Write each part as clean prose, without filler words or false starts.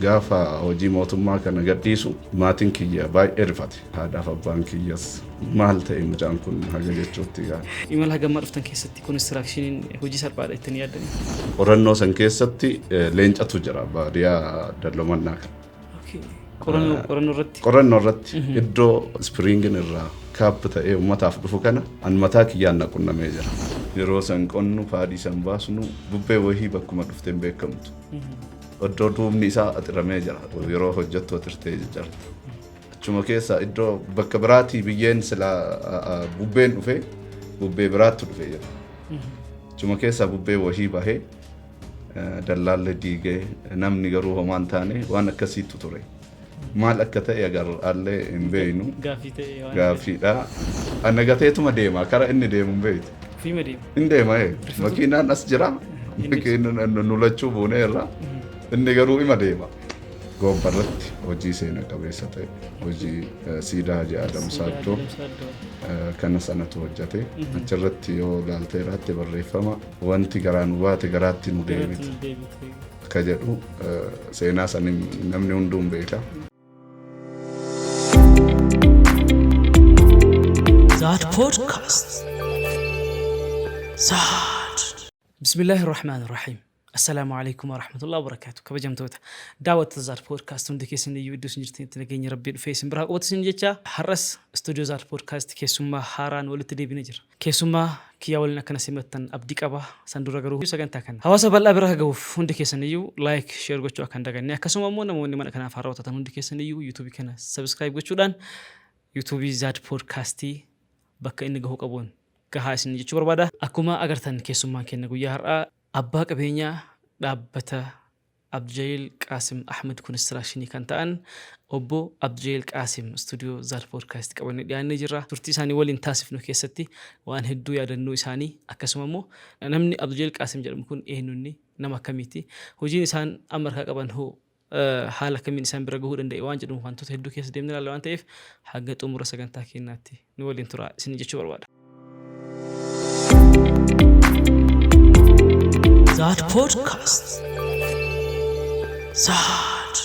Gaafa hojii mootummaa kana gadhiisu maatiin kiyya baay'ee rifate. Haadhaaf abbaan kiyyas maal ta'e mucaan kun haga jechuutti ga'a. Imala hagammaa dhuftan keessatti konistiraakshiiniin hojii salphaadha jettanii yaaddanii? Qorannoo san keessatti leencatu jira baadiyyaa Dallomannaa kana. Qorannoo irratti? Qorannoo irratti iddoo ispiriingin irraa kaap ta'ee uummataaf dhufu kana an mataa kiyyaan na qunnamee jira. Yeroo san qonnu paadii san baasnu bubbee wayii bakkuma dhufteen beekamtu. Iddoo duubni isaa axiramee jira. Yeroo hojjettu axirtee jijjarta. Achuma keessa iddoo bakka biraatii biyyeen silaa bubbeen dhufee bubbee biraatti dhufee jira. Achuma keessaa bubbee wahii bahee dallaallee diigee namni garuu homaa hin taane waan akkasiitu ture. Maal akka ta'e agarraallee hin beeknu. Gaaffii ta'e waan Gaaffiidha. Ana gateetuma deema kara inni deemu hin beektu. Ofiima deema. Hin deema makiinaan as jira. Makiinaan nu lachuu buuneerra. Inni garuu ima deema. Goobba irratti hojii seena qabeessa ta'e hojii siidaa Hajii Adam Saaddoo kana sanatu hojjete. Achirratti yoo ilaaltee irratti barreeffama wanti garaa nu baate garaatti nu deebite akka jedhu seenaa san namni hunduu hin beeka. Zaad Podcast. Zaad. Bismillaahi Rahmaan Rahiim. Assalaamu alaikum warahmatullahi wabarakatuh. Kabajamtoota daawwattoota Zaad Podcast hundi keessan iyyuu iddoo isin jirtanitti nageenya Rabbii dhufee isin biraa qubatu isin jecha har'as istuudiyoo Zaad Podcast keessummaa haaraan walitti deebinee jira. Keessummaa kiyyaa waliin akkana simattan abdii qaba. San dura garuu sagantaa kana hawaasa bal'aa bira gahuuf hundi keessan iyyuu like, share gochuu akka hin daganne, akkasuma immoo namoonni mana kanaaf haarawaa taatan hundi keessan iyyuu YouTube kana subscribe gochuudhaan YouTube Zaad Podcastii bakka inni gahuu qabuun gahaa isin jechuu barbaada. Akkuma agartan keessummaan keenya guyyaa har'aa abbaa qabeenyaa dhaabbata Abdujaliil Qaasim Ahmed Konistiraakshinii kan ta'an obbo Abdujaliil Qaasim istuudiyoo Zaad Poodkaast qabannee dhiyaannee jirra. Turtii isaanii waliin taasifnu keessatti waan hedduu yaadannoo isaanii, akkasuma immoo namni Abdujaliil Qaasim jedhamu kun eenyunni, nama akkamiiti, hojiin isaan amma harkaa qaban hoo haala kamiin isaan bira gahuu danda'e waan jedhu wantoota hedduu keessa deemnee ilaalla waan ta'eef haga xumura sagantaa keenyaatti nu waliin turaa isin jechuu barbaada. Zaad Podcast. Zaad.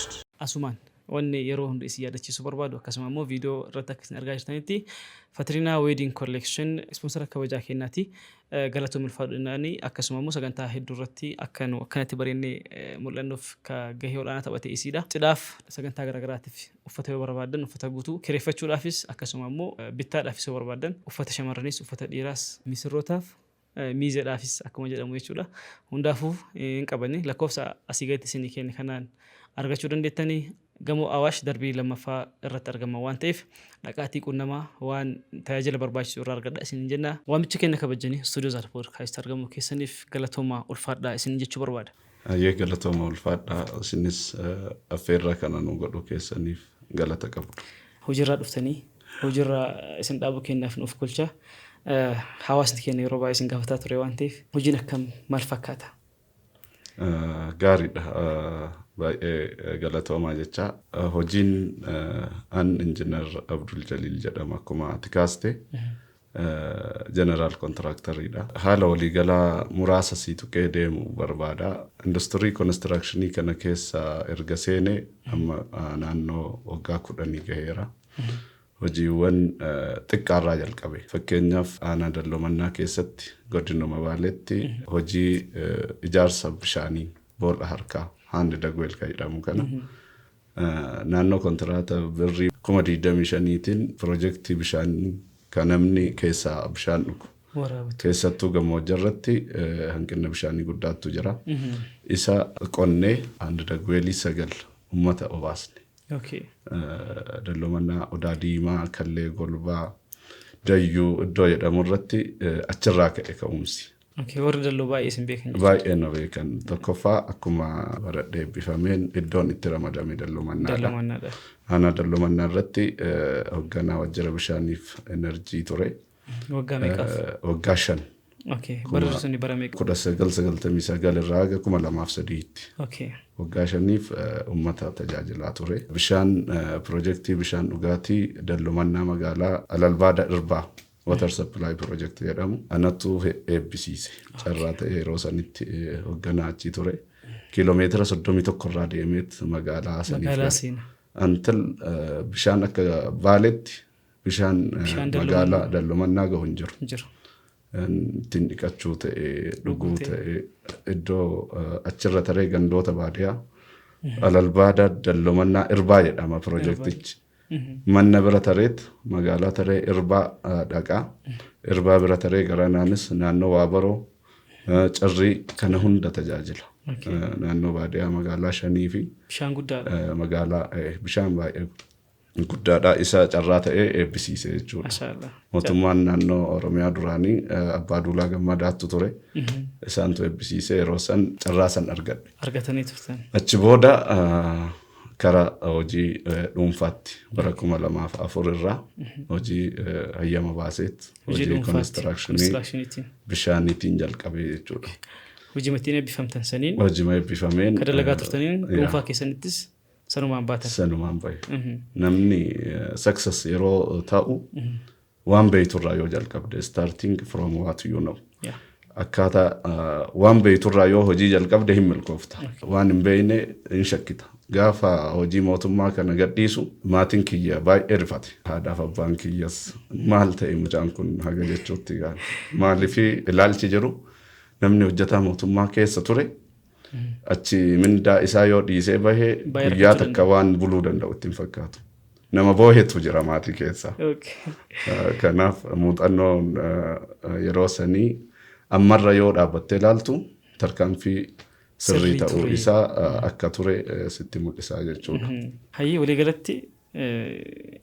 Asumaan wanni yeroo hunda isin yaadachiisuu barbaadu, akkasuma immoo viidiyoo irratti akka isin argaa jirtanitti, Fatrinaa Wedding Collection ispoonsara kabajaa kennaati. Galatoom, ulfaadhu jennaani. Akkasuma immoo sagantaa hedduu irratti akka nu akkanatti bareennee mul'annuuf ka gahee ol'aanaa taphate isiidha. Cidhaaf, sagantaa garaagaraatiif uffata yoo barbaaddan, uffata guutuu kireeffachuudhaafis akkasuma immoo bittaadhaafis yoo barbaaddan, uffata shamarraniis uffata dhiiraas misirrootaaf miizeedhaafis akkuma jedhamu jechuudha. Hundaafuu hin qabani, lakkoofsa asii gaditti isinii kenne kanaan argachuu dandeettanii. Gamoo Awaash darbii lammaffaa irratti argama waan ta'eef dhaqaatii qunnamaa, waan tajaajila barbaachisu irraa argadha isiniin jenna. Waamicha keenya kabajjanii istuudiyoo Zaad Poodkaast argamuu keessaniif galatoomaa, ulfaadhaa isiniin jechuu barbaada. Hayyee, galatooma, ulfaadhaa, isinis affeerraa kana nu godhuu keessaniif galata qabdu. Hojiirraa dhuftanii hojiirraa isin dhaabuu keenyaaf nuuf kolcha. Hawaasni keenya yeroo baay'ee isin gaafataa ture waan ta'eef, hojiin akkam, maal fakkaata? Gaariidha. Baay'ee galatoomaa jecha. Hojiin an Injiinar Abdul Jaliil jedhama, akkuma ati kaaste. General contractoriidha. Haala waliigalaa muraasa sii tuqee deemu barbaada. Industirii konistirakshinii kana keessa erga seene amma naannoo waggaa 10 gaheera. Hojiiwwan xiqqaarraa jalqabe. Fakkeenyaaf, aanaa Dallomannaa keessatti godinuma Baaleetti hojii ijaarsa bishaanii bool'a harkaa, hand dug well kan jedhamu kana, naannoo kontiraata birrii 25,000tiin piroojeektii bishaanii kan namni keessaa bishaan dhugu. Keessattuu gammoojjii irratti hanqina bishaanii guddaatu jira. Isa qonnee hand dug wellii sagal uummata obaasne. Dallomannaa, Odaa Diimaa, Kallee Golbaa, Dayyuu iddoo jedhamu irratti achirraa ka'e ka'umsi. Warri Dalloo baay'ee isin beekan jechuudha. Baay'ee na beekan. Tokkoffaa, akkuma baradhee eebbifameen iddoon itti ramadame Dallomannaadha. Dallomannaadha. Aanaa Dallomannaa irratti hoogganaa waajjira bishaaniif enerjii ture. Waggaa meeqaaf? Waggaa 5. Barri suni bara meeqa? 1999 irraa haga 2003tti. Waggaa 5f uummata tajaajilaa ture. Bishaan piroojeektii bishaan dhugaatii Dallomannaa magaalaa Alalbaada Irbaa Water Supply Project jedhamu anatu eebbisiise. Carraa ta'e yeroo sanitti hoogganaa achii ture. Kiiloomeetira 31 irraa deemeet magaalaa saniif Magaalaa gala. seena. Until bishaan akka Baaletti bishaan Bishaan magaalaa Dallumannaa gahu hin jiru. Hin jiru. Ittiin dhiqachuu ta'ee, dhuguu ta'e. Ta'ee, iddoo achirra taree gandoota baadiyaa Alalbaada, Dallumannaa, Irbaa jedhama piroojeektichi. Manna bira tareet magaalaa taree Irbaa dhaqaa. Irbaa bira taree gara naanis naannoo Waabaroo, Cirrii kana hunda tajaajila. Naannoo baadiyaa magaalaa shanii fi Bishaan guddaadha. Magaalaa bishaan baay'ee guddaadha. Isa carraa ta'ee eebbisiise jechuudha. Maashaallah. Mootummaan naannoo Oromiyaa duraanii Abbaa Duulaa Gammadaattu ture. Isaantu eebbisiise, yeroo san carraa san argadhe. Argatanii turtan. Achi booda kara hojii dhuunfaatti bara 2004 irraa hojii hayyama baaseet hojii hojii dhuunfaatti. Konistirakshinii Konistiraakshiniitiin. Bishaaniitiin jalqabee jechuudha. Hojii ittiin eebbifamtan saniin Hojii eebbifameen ka dalagaa turtaniin dhuunfaa keessanittis sanumaan baatan. Sanumaan bahe. Namni success yeroo ta'u waan beeyturraa yoo jalqabde, starting from what you know. Akkaataa waan beeyturraa yoo hojii jalqabde hin milkoofta. Waan hin beeyne hin shakkita. Gaafa hojii mootummaa kana gadhiisu maatiin kiyya baay'ee rifate. Haadhaaf abbaan kiyyas maal ta'e mucaan kun haga jechuutti gaana. Maaliif ilaalchi jiru namni hojjetaa mootummaa keessa ture achi mindaa isaa yoo dhiisee bahee baay'ee guyyaa rakkachuu takka waan buluu danda'u itti hin fakkaatu. Nama boohetu jira maatii keessa. Kanaaf muuxannoon yeroo sanii ammarra yoo dhaabbattee ilaaltu tarkaanfii sirrii sirrii ta'uu ture. isaa akka ture sitti mul'isaa jechuudha. Hayyee, waliigalatti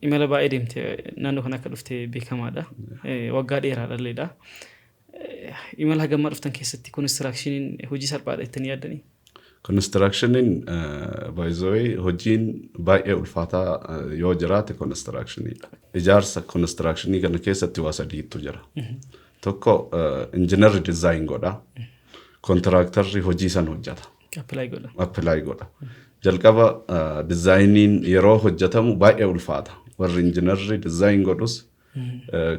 imala baay'ee deemte, naannoo kana akka dhufte beekamaadha. Waggaa dheeraadha illeedha. Imala hagammaa dhuftan keessatti konistiraakshiniin hojii salphaadha jettanii yaaddanii? Konistiraakshiniin baay'ee hojiin baay'ee ulfaataa yoo jiraate konistiraakshiniidha. Ijaarsa konistirakshinii kana keessatti waa sadiitu jira. Tokko injiinarri design godha. Kontiraaktarri hojii san hojjeta. Apply godha. Apply godha. Jalqaba designiin yeroo hojjetamu baay'ee ulfaata. Warri injiinarri design godhus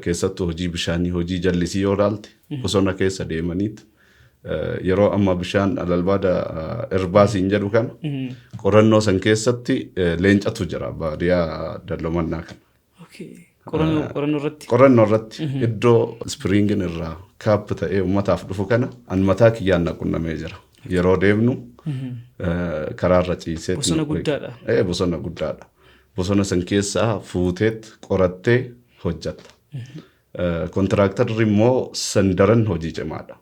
keessattuu hojii bishaanii, hojii jallisii yoo ilaalte, bosona keessa deemaniit yeroo amma bishaan Alalbaada Irbaasiin jedhu kana qorannoo san keessatti leencatu jira baadiyyaa Dallomannaa kana. Qorannoo irratti. Qorannoo irratti iddoo springin irraa cap ta'ee uummataaf dhufu kana an mataa kiyyaan na qunnamee jira. Yeroo deemnu karaarra ciisee. Bosona guddaadha. Bosona guddaadha. Bosona san keessaa fuuteet qorattee hojjatta. Kontiraaktarri immoo san daran hojii cimaadha.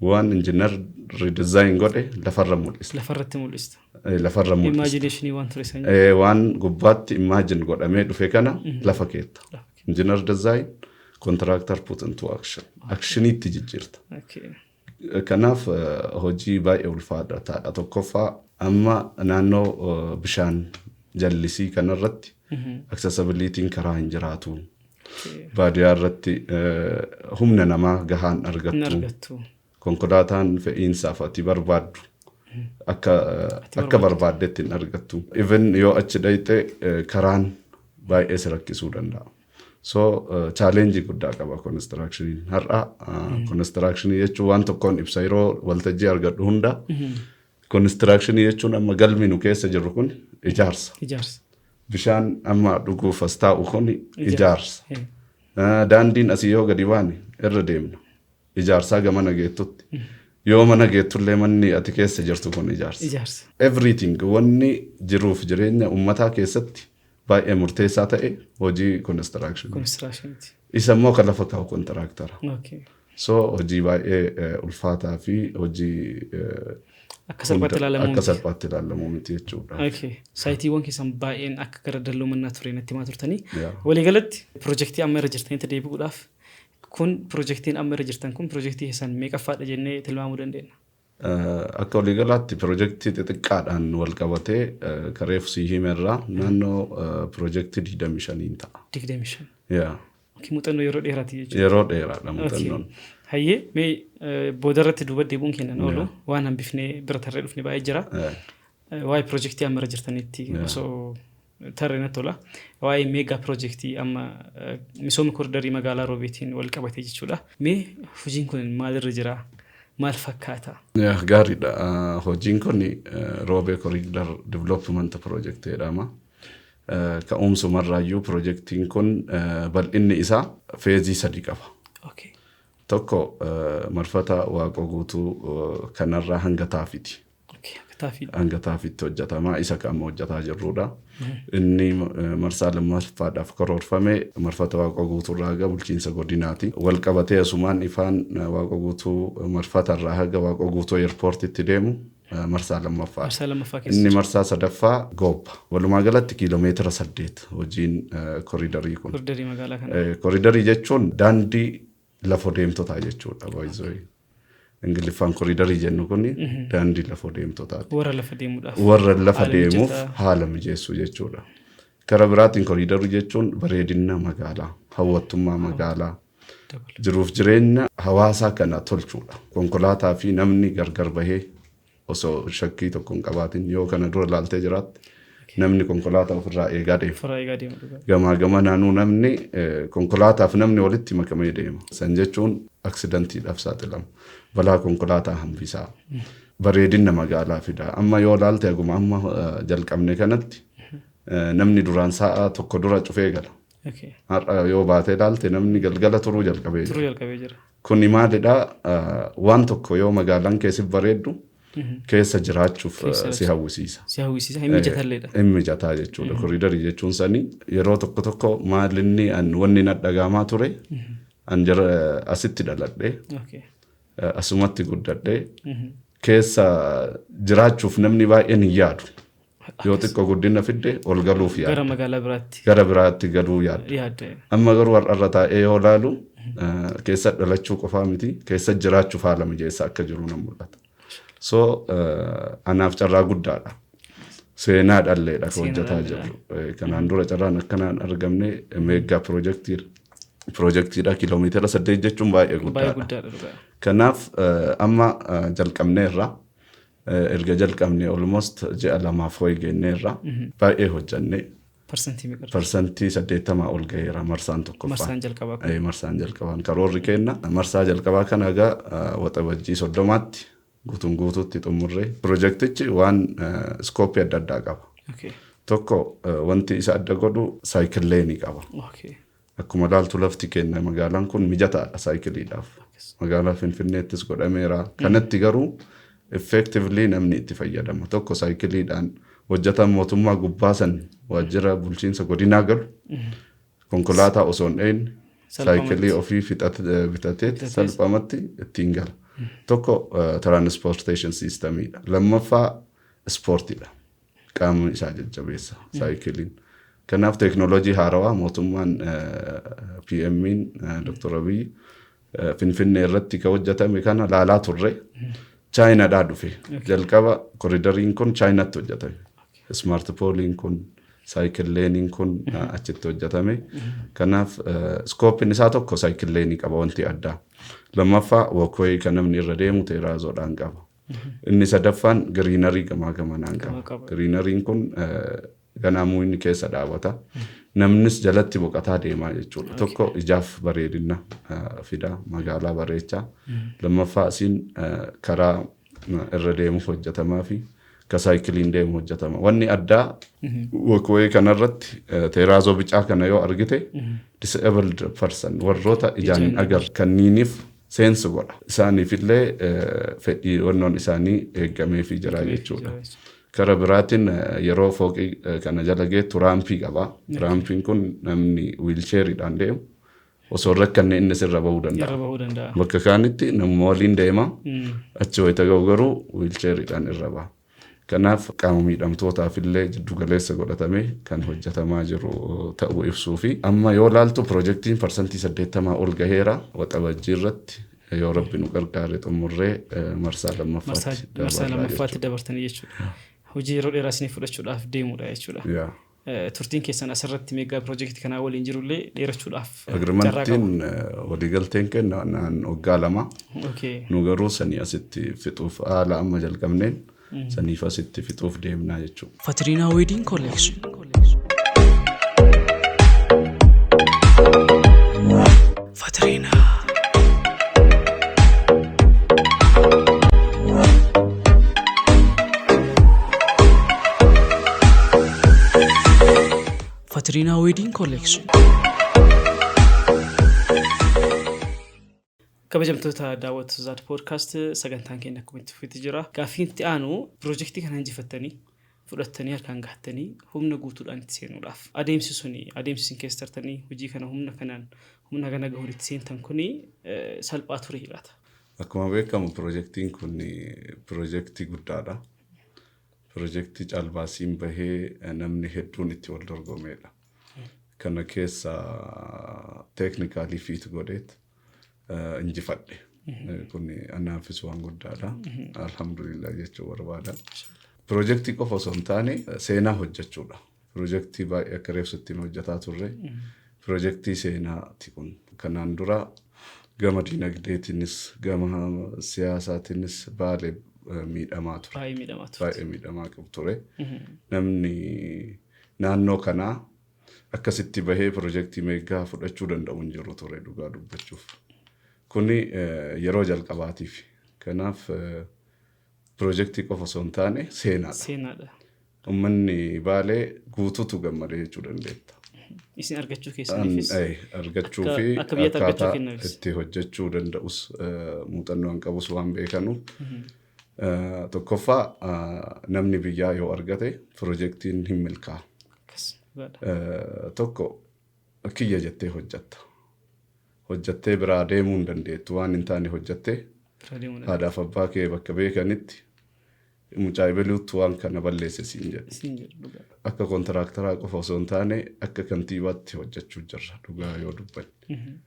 Waan injiinarri design godhe lafarra mul'isa. Lafarratti mul'ista. Lafarra mul'isa. Imaginationii waan ture san. Waan gubbaatti imagine godhamee dhufe kana lafa keetta. Engineer design, contractor put into action. Actioniitti jijjiirta. Kanaaf hojii baay'ee ulfaataadha. Tokkoffaa amma naannoo bishaan jallisii kanarratti accessibilityn karaa hin jiraatu. Baadiyyaa irratti humna namaa gahaan Hin argattu. argattu. Konkolaataan fe'iinsaaf ati barbaaddu akka barbaaddetti hin argattu. Even yoo achi dhayxe karaan baay'ee si rakkisuu danda'a. So challenge guddaa qaba konistiraakshiniin. Har'a konistirakshinii jechuun waan tokkoon ibsa yeroo waltajjii argadhu hunda. Konistirakshinii jechuun amma galmi nu keessa jirru kun ijaarsa. Ijaarsa. Bishaan amma dhuguuf as taa'u kun ijaarsa. Daandiin asii yoo gadi baane irra deemna. Ijaarsaa gama geettutti. Yoo mana geettullee manni ati keessa jirtu kun ijaarsa. Ijaarsa. Everything, wanni jiruuf jireenya uummataa keessatti baay'ee murteessaa ta'e hojii konistirakshinii. Konistiraakshiniiti. Isa immoo kan lafa kaa'u kontiraaktara. So hojii baay'ee ulfaataa fi hojii Akka salphaatti ilaalamuu akka miti. salphaatti ilaalamuu miti jechuudha. Okay. Saayitiiwwan keessan baay'een akka gara Dalloo ture natti himaa turtanii. Yeah. Waliigalatti piroojeektii amma irra jirtanitti deebi'uudhaaf, kun piroojeektiin amma irra jirtan kun piroojeektii keessan meeqaffaadha jennee tilmaamuu dandeenya? Akka waliigalaatti piroojeektii xixiqqaadhaan wal qabatee kareef sii himerraa naannoo piroojeektii 25 ta'a. 25. Yeah. Okay, muuxannoo yeroo dheeraati jechuudha. Yeroo dheeraadha muuxannoon. Hayyee, mee boodarratti duuba deebi'uun kennan oolu waan hambifnee bira tarree dhufne baay'ee jira. Waa'ee piroojeektii amma irra jirtanitti osoo tarree natti tola. Waa'ee mega piroojeektii amma misooma koriidarii magaalaa Roobeetiin wal qabate jechuudha. Mee hojiin kun maalirra jira? Maal fakkaata? Gaariidha. Hojiin kun Roobee Corridor Development Project jedhama. Ka'umsumarraayyuu pirojektiin kun bal'inni isaa phase 3 qaba. Tokko marfata Waaqoo Guutuu kanarraa hanga Taafiti. Hanga Taafitti hojjetama. Isa kan hojjetaa jirrudha. Inni marsaa lammaffaadhaaf karoorfame marfata Waaqoo Guutuurraa haga bulchiinsa godinaati. Wal qabatee asumaan ifaan Waaqoo Guutuu marfatarraa haga Waaqoo Guutuu airportitti deemu marsaa lammaffaadha. Marsaa lammaffaa keessa. Inni marsaa sadaffaa Goobba. Walumaa galatti kiiloomeetira 8 hojiin koriidarii kun. Koriidarii magaalaa kana. Koriidarii jechuun daandii lafa deemtotaa jechuudha. Baay'isoo Ingiliffaan koriidarii jennu kun daandii lafa deemtotaati. Warra lafa deemuudhaaf. Warra lafa haala deemuuf mijataa. Haala mijeessuu jechuudha. Karaa biraatiin koriidarii jechuun bareedina magaalaa, hawwattummaa magaalaa, Dabala. jiruuf jireenya hawaasaa kana tolchuudha. Konkolaataa fi namni gargar bahee osoo shakkii tokko hin qabaatin, yoo kana dura ilaaltee jiraatte, namni konkolaataa ofirraa eegaa deema. Ofirraa eegaa deema, dhugaa. Gamaa gama naannoo namni konkolaataaf namni walitti makamee deema. San jechuun accidentiidhaaf saaxilama. Balaa konkolaataa hambisaa. Bareedina magaalaa fida. Amma yoo ilaalte, aguma amma jalqabne kanatti namni duraan sa'a 1 dura cufee gala. Har'a yoo baatee ilaalte, namni galgala turuu jalqabee jira. Turuu jalqabee jira. Kuni maalidhaa? Waan tokko yoo magaalaan keessi bareeddu, keessa jiraachuuf si hawwisiisa. Si hawwisiisa, hin mijatalleedha. Hin mijataa jechuudha. Koriidarii jechuun sanii yeroo tokko tokko maalinni an wanni na dhagaamaa ture, an jara asitti dhaladhee asumatti guddadhee, keessa jiraachuuf namni baay'een hin yaadu. Yoo xiqqoo guddina fidde ol galuuf yaada. Gara magaalaa biraatti. Gara biraatti galuu yaada. Yaadda. Amma garuu har'arra taa'ee yoo ilaalu, keessa dhalachuu qofaa miti, keessa jiraachuuf haala mijeessaa akka jiru nan mul'ata. So anaaf carraa guddaadha. Seenaa dhalleedha kan hojjetaa jirru. Kanaan dura carraan akkanaan argamne mega piroojeektiidha. Kiiloomeetira 8 jechuun baay'ee Baay'ee guddaadha. guddaadha, dhugaa. Kanaaf amma jalqabneerra. Erga jalqabne almost ji'a 2f wayi geenneerra. Baay'ee hojjenne. Parsantii meeqa? 80% ol gaheera marsaan tokkoffaan. Marsaan jalqabaa kun. Marsaan jalqabaan karoorri kenna. Marsaa jalqabaa kana egaa Waxabajjii 30tti guutuun guutuutti xumurree, piroojeektichi waan scope adda addaa qaba. Tokko wanti isa adda godhu cycle lane qaba. Akkuma ilaaltu, lafti kenna magaalaan kun mijataadha saayikiliidhaaf. Magaalaa Finfinneettis godhameera. Kanatti garuu effectively namni itti fayyadama. Tokko saayikiliidhaan hojjetaan mootummaa gubbaa san waajjira bulchiinsa godinaa galu konkolaataa osoo hin dheenye saayikilii ofii bitatee salphamatti ittiin gala. Tokko transportation systemiidha. Lammaffaa ispoortiidha. Qaamni isaa jajjabeessa saayikiliin. Kanaaf teeknooloojii haarawaa mootummaan PM'n Dr. Abiy Finfinnee irratti kan hojjetame kana laalaa turre. Chaayinaadhaa dhufe. Jalqaba koridariin kun Chaayinaatti hojjetame. Smart poleiin kun, cycle laneiin kun achitti hojjetame. Kanaaf scopeiin isaa tokko cycle lane qaba wanti addaa. Lammaffaa walkway kan namni irra deemu terrazzoodhaan qaba. Inni sadaffaan greenery gamaa gamanaan qaba. Greeneryn kun ganaa inni keessa dhaabata. Namnis jalatti boqotaa deemaa jechuudha. Tokko ijaaf bareedina fida, magaalaa bareechaa. Lammaffaa asiin karaa irra deemuuf hojjetamaa fi ka saayikiliin deemu hojjetama. Wanni addaa walkway kanarratti terrazzo bicaa kana yoo argite, disabled person, warroota ijaan hin agarre kanniiniif seensu godha. Isaaniifillee fedhii wannoon isaanii eeggameefii jira jechuudha. Kara biraatiin yeroo fooqii kana jala geettu ramp qaba. Rampiin kun namni wheelchairiidhaan deemu osoo hin rakkanne inni sirra bahuu danda'a. Irra bahuu danda'a. Bakka kaanitti namuma waliin deema. Achi wayita ga'u garuu wheelchairiidhaan irra baha. Kanaaf qaama miidhamtootaaf illee jiddu galeessa godhatamee kan hojjetamaa jiru ta'uu ibsuu fi amma yoo laaltu piroojeektiin 80% ol gaheera. Waxabajjii irratti yoo Rabbi nu gargaare xumurree marsaa lammaffaatti Marsaa lammaffaatti dabartanii jechuudha. Hojii yeroo dheeraa isinii fudhachuudhaaf deemudha jechuudha. Turtiin keessan asirratti mega piroojeektii kanaa waliin jirullee dheerachuudhaaf carraa qaba. Agreementiin, waliigalteen kenna naan waggaa 2. Nu garuu sanii asitti fixuuf, haala amma jalqabneen saniif asitti fixuuf deemnaa jechuudha. Fatirina Wedding Collection. Fatirina. Katrina Wedding Collection. Kabajamtoota daawwattoota Zaad Podcast, sagantaan keenya akkuma itti fufetti jira. Gaaffiin itti aanu, piroojeektii kana injifattanii, fudhattanii, harkaan gahattanii, humna guutuudhaan itti seenuudhaaf adeemsi suni, adeemsi isin keessa tartanii hojii kana humna kanaan humna kana gahuun itti seentan kuni salphaa ture laata? Akkuma beekamu piroojeektiin kun piroojeektii guddaadha. Piroojeektii caalbaasiin bahee namni hedduun itti wal dorgomeedha. Kana keessa technically fit godheet injifadhe. Kun anaafis waan guddaadha. Alhamdulillah jechuu barbaada. Piroojeektii qofa osoo hin taane seenaa hojjechuudha. Piroojeektii baay'ee akka reebsuttiin hojjetaa turre. Piroojeektii seenaati kun. Kanaan dura gama dinagdeetiinis gama siyaasaatiinis Baalee miidhamaa ture. Baay'ee miidhamaa ture. Baay'ee miidhamaa qabu ture. Namni naannoo kanaa akkasitti bahee piroojeektii mega fudhachuu danda'u hin jiru ture dhugaa dubbachuuf. Kuni yeroo jalqabaatiif. Kanaaf piroojeektii qofa osoo hin taane seenaadha. Seenaadha. Uummanni Baalee guutuutu gammadee jechuu dandeetta. Isin argachuu keessaniifis. Argachuu fi akka biyyaatti argachuu akkaataa kennanis. itti hojjechuu danda'us, muuxannoo hin qabus waan beekanuuf. Tokkoffaa, namni biyyaa yoo argate piroojeektiin hin milkaa'a. Akkas dhugaadha. Tokko kiyya jettee hojjetta. Hojjattee biraa deemuu hin dandeettu, waan hin taane hojjattee Bira deemuu dandeenya. haadhaaf abbaa kee bakka beekanitti mucaa ibeluutti waan kana balleesse siin jedhu. Isin jedhu, dhugaadha. Akka kontiraaktaraa qofa osoo hin taane akka kantiibaatti hojjechuu jirra dhugaa yoo dubbanne.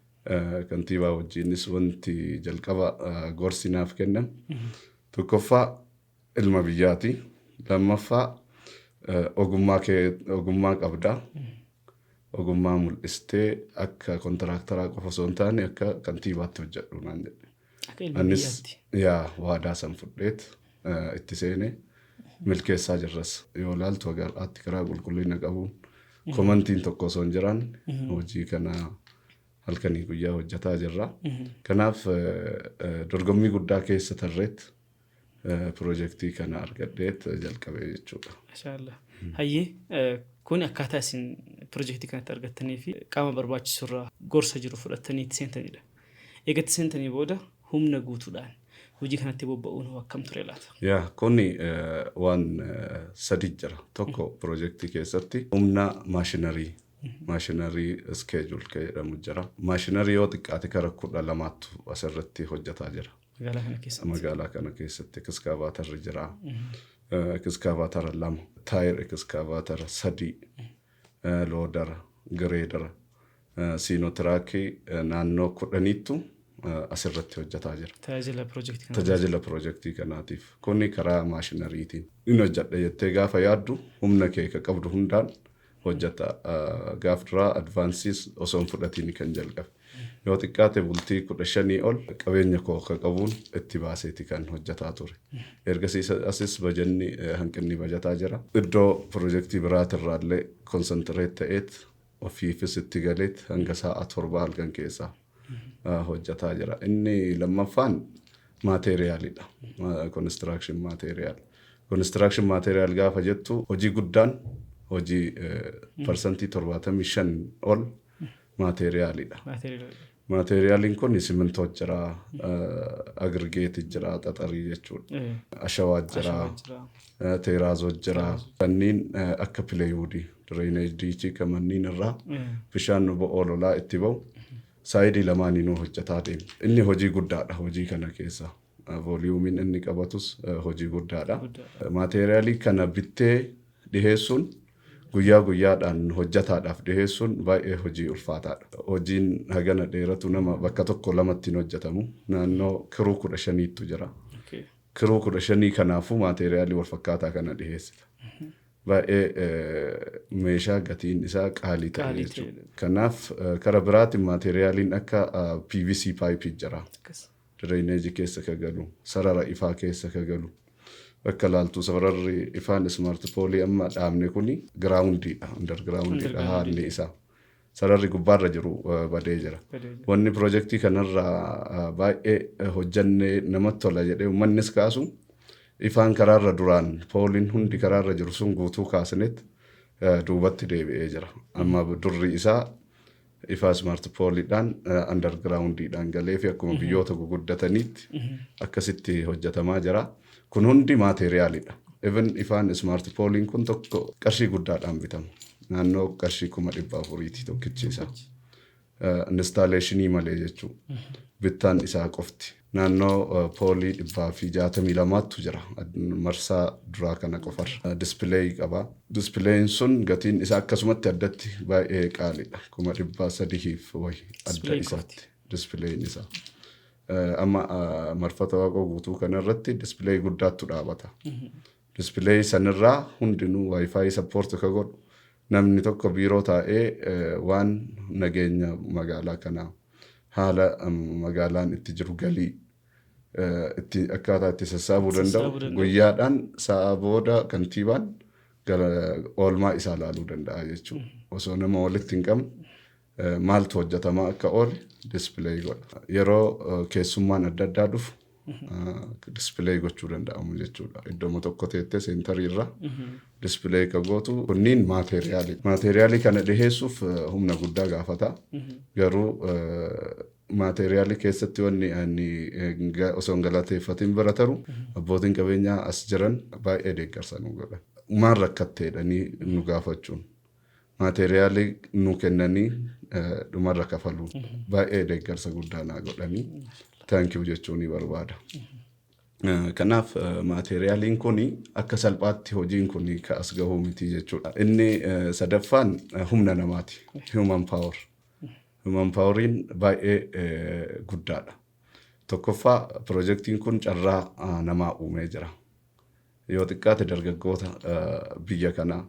Kantiibaa wajjinis wanti jalqaba gorsi naaf kennan. Tokkoffaa ilma biyyaati. Lammaffaa ogummaa kee, ogummaa qabda. Ogummaa mul'istee akka kontiraaktaraa qofa osoo hin taane akka kantiibaatti hojjedhu naan jedhe. Akka ilma Anis biyyaatti. Yaa, waadaa san fudheet itti seene, milkeessaa jirras. Yoo ilaaltu haga har'aatti karaa qulqullina qabuun commentiin tokko osoo hin jiraanne hojii kana halkanii guyyaa hojjetaa jirra. Kanaaf dorgommii guddaa keessa tarreet piroojeektii kana argadheet jalqabee jechuudha. Mashaallah. Hayyee, kun akkaataa isin piroojeektii kanatti argattanii fi qaama barbaachisurraa gorsa jiru fudhattanii itti seentanidha. Eega itti seentanii booda humna guutuudhaan hojii kanatti bobba'uun hoo akkam ture laata? Yaa, kuni waan sadi jira. Tokko, piroojeektii keessatti humna maashinarii, machinery schedule kan jedhamu jira. Maashinarii yoo xiqqaate kara 12tu asirratti hojjetaa jira. Magaalaa kana keessatti. Magaalaa kana keessatti excavatorri jira. Excavatora lama, tire excavatora sadii, loadera, gradera, Sinotrukii naannoo 10tu asirratti hojjetaa jira. Tajaajila piroojeektii kana. Tajaajila piroojeektii kanaatiif. Kuni karaa maashinariitiin. Inni hojjedha jettee gaafa yaaddu humna kee ka qabdu hundaan hojjeta. Gaaf duraa advanceiis osoo hin fudhatiin kan jalqabe. Yoo xiqqaate bultii 15 ol qabeenya koo ka qabuun itti baaseeti kan hojjetaa ture. Ergasii asis bajanni, hanqinni bajataa jira. Iddoo piroojeektii biraatirraallee concentrate ta'eet ofiifis itti galeet hanga sa'a 7 halkan keessaa hojjetaa jira. Inni lammaffaan maateeriyaalidha. Construction material. Construction material gaafa jettu hojii guddaan, hojii 75% ol maateeriyaalidha. Maateeriyaala. Maateeriyaaliin kun simintoo jira, aggregateii jira, xaxarii jechuudha. Ashawaa jira, Ashawaa jira. Teeraazoo jira. Kanneen akka plywoodii, drainage ditchii kan manneen irraa bishaan nu bo'oo lolaa itti ba'u sideii lamaaniinuu hojjetaa deema. Inni hojii guddaadha hojii kana keessa. Volumeiin inni qabatus hojii guddaadha. Guddaadha. Maateeriyaalii kana bittee dhiheessuun, guyyaa guyyaadhaan hojjetaadhaaf dhiheessuun baay'ee hojii ulfaataadha. Hojiin hagana dheeratu nama bakka tokko lamatti hin hojjetamu. Naannoo crew 15tu jira. Crew 15 kanaafuu maateeriyaalii wal fakkaataa kana dhiheessita. Baay'ee meeshaa gatiin isaa qaalii ta'e Qaalii jechuudha. ta'e. Kanaaf kara biraatiin maateeriyaaliin akka PVC pipeii jira. Akkas. Drainageii keessa ka galu, sarara ifaa keessa ka galu. Akka laaltu sararri ifaan smart poleii amma dhaabne kuni groundiidha. Undergroundiidha Underground. haalli isaa. Sararri gubbaarra jiru badee jira. Badee jira. Wanni piroojeektii kanarraa baay'ee hojjannee namatti tola jedhee uummannis kaasu, ifaan karaarra duraan poleiin hundi karaarra jiru sun guutuu kaasneet Duubatti deebi'ee jira. Amma durri isaa ifaa smart poleiidhaan undergroundiidhaan galee fi akkuma biyyoota guguddataniitti akkasitti hojjetamaa jira. Kun hundi materialidha. Even ifaan smart poleiin kun tokko qarshii guddaadhaan bitama. Naannoo qarshii 400,000ti tokkichi isaa. Installationii malee jechuudha. Bittaan isaa qofti. Naannoo poleii 162tu jira. Marsaa duraa kana qofarra. Display qaba. Displayin sun gatiin isaa akkasumatti addatti baay'ee qaaliidha. 300,000f wayi adda isaatti. Displayin isaa. Amma marfata Waaqoo Guutuu kanarratti display guddaattu dhaabata. Display sanirraa hundinuu WiFi support ka godhu, namni tokko biiroo taa'ee waan nageenya magaalaa kanaa, haala magaalaan itti jiru, galii itti akkaataa itti sassaabuu danda'u guyyaadhaan sa'a booda kantiibaan gara oolmaa isaa ilaaluu danda'a jechuudha. Osoo nama walitti hin qabne maaltu hojjetamaa akka oole display godha. Yeroo keessummaan adda addaa dhufu display gochuu danda'amu jechuudha. Iddooma tokko teettee centerii irra display ka gootu kunniin materialii. Materialii kana dhiheessuuf humna guddaa gaafata. Garuu materialii keessatti wanni ani osoo hin galateeffatin bira taru, abbootiin qabeenyaa as jiran baay'ee deeggarsa nu godhan. Maal rakkatte jedhanii nu gaafachuun, materialii nu kennanii dhumarra kafaluun baay'ee deeggarsa guddaa naa godhanii, thank you jechuu ni barbaada. Kanaaf materialiin kun akka salphaatti hojiin kun ka as gahuu miti jechuudha. Inni sadaffaan humna namaati. Human power. Human poweriin baay'ee guddaadha. Tokkoffaa, piroojeektiin kun carraa namaa uumee jira. Yoo xiqqaate dargaggoota biyya kanaa,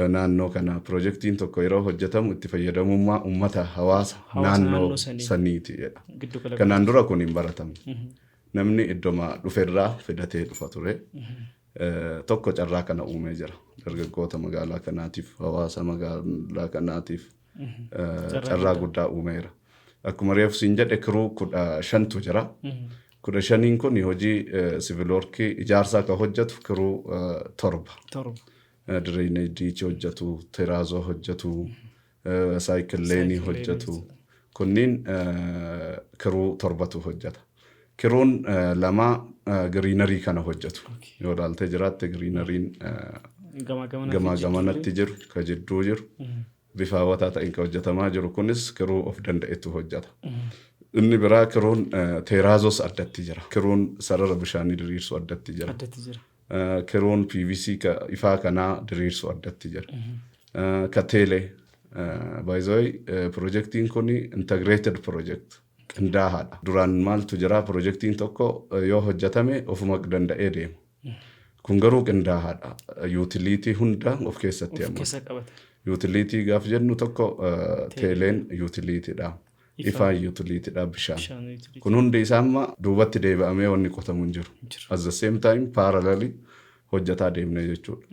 naannoo kanaa, piroojeektiin tokko yeroo hojjetamu itti fayyadamummaa uummata, hawaasa naannoo saniiti jedha. Kanaan dura kun hin baratamne. Namni iddoma dhuferraa fidatee dhufa ture. Tokko carraa kana uumee jira. Dargaggoota magaalaa kanaatiif, hawaasa magaalaa kanaatiif carraa guddaa uumeera. Akkuma reefu siin jedhe, crew 15tu jira. 15n kun hojii civil workii ijaarsaa kan hojjetu crew 7. Drainage hojjetu, terrazzo hojjetu, cycle laneii hojjetu. Kunniin crew 7tu hojjeta. Crewn lama greenery kana hojjetu. Yoo ilaaltee jiraatte, greeneryn gamaa gamanatti jiru, ka jidduu jiru, bifa hawwataa ta'een kan hojjetamaa jiru kunis crew of danda'etu hojjeta. Inni biraa crewn terrazzos addatti jira. Crewn sarara bishaanii diriirsu addatti jira. Crewn PVC ifaa kanaa diriirsu addatti jira. Ka teelee baay'ee, piroojeektiin kun integrated project, qindaahaadha. Duraan maaltu jira? Piroojeektiin tokko yoo hojjetame ofuma danda'ee deema. Kun garuu qindaahaadha. Utility hunda of keessatti hammata. Utility gaaf jennu, tokko teeleen utilitydha. Ifaan utilitydha, bishaan. Kun hundi isaa amma duubatti deebi'amee wanni qotamu hin jiru. At the same time parallelly hojjetaa deemne jechuudha.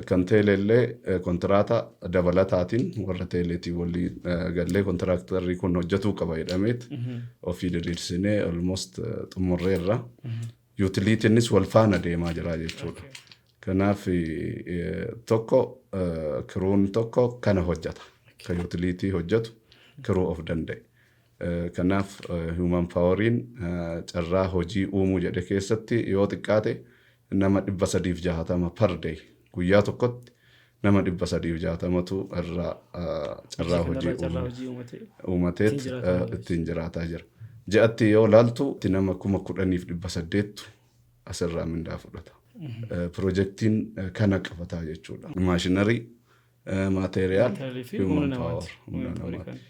Kan teeleellee kontiraata dabalataatiin warra teeleetiin walii gallee, contractorri kun hojjetuu qaba jedhameet ofii diriirsinee almost xumurreerra. Utilitynis wal faana deemaa jira jechuudha. Kanaaf tokko crewn tokko kana hojjeta. Kan utility hojjetu crew of danda'e. Kanaaf human poweriin carraa hojii uumuu jedhe keessatti yoo xiqqaate nama 360 per day, guyyaa tokkotti nama 360tu irraa carraa hojii uumateet ittiin jiraataa jira. Ji'atti yoo laaltu nama 10,800tu asirraa mindaa fudhata. Piroojeektiin kana qabataa jechuudha. Machinery, material, human power, humna namaati.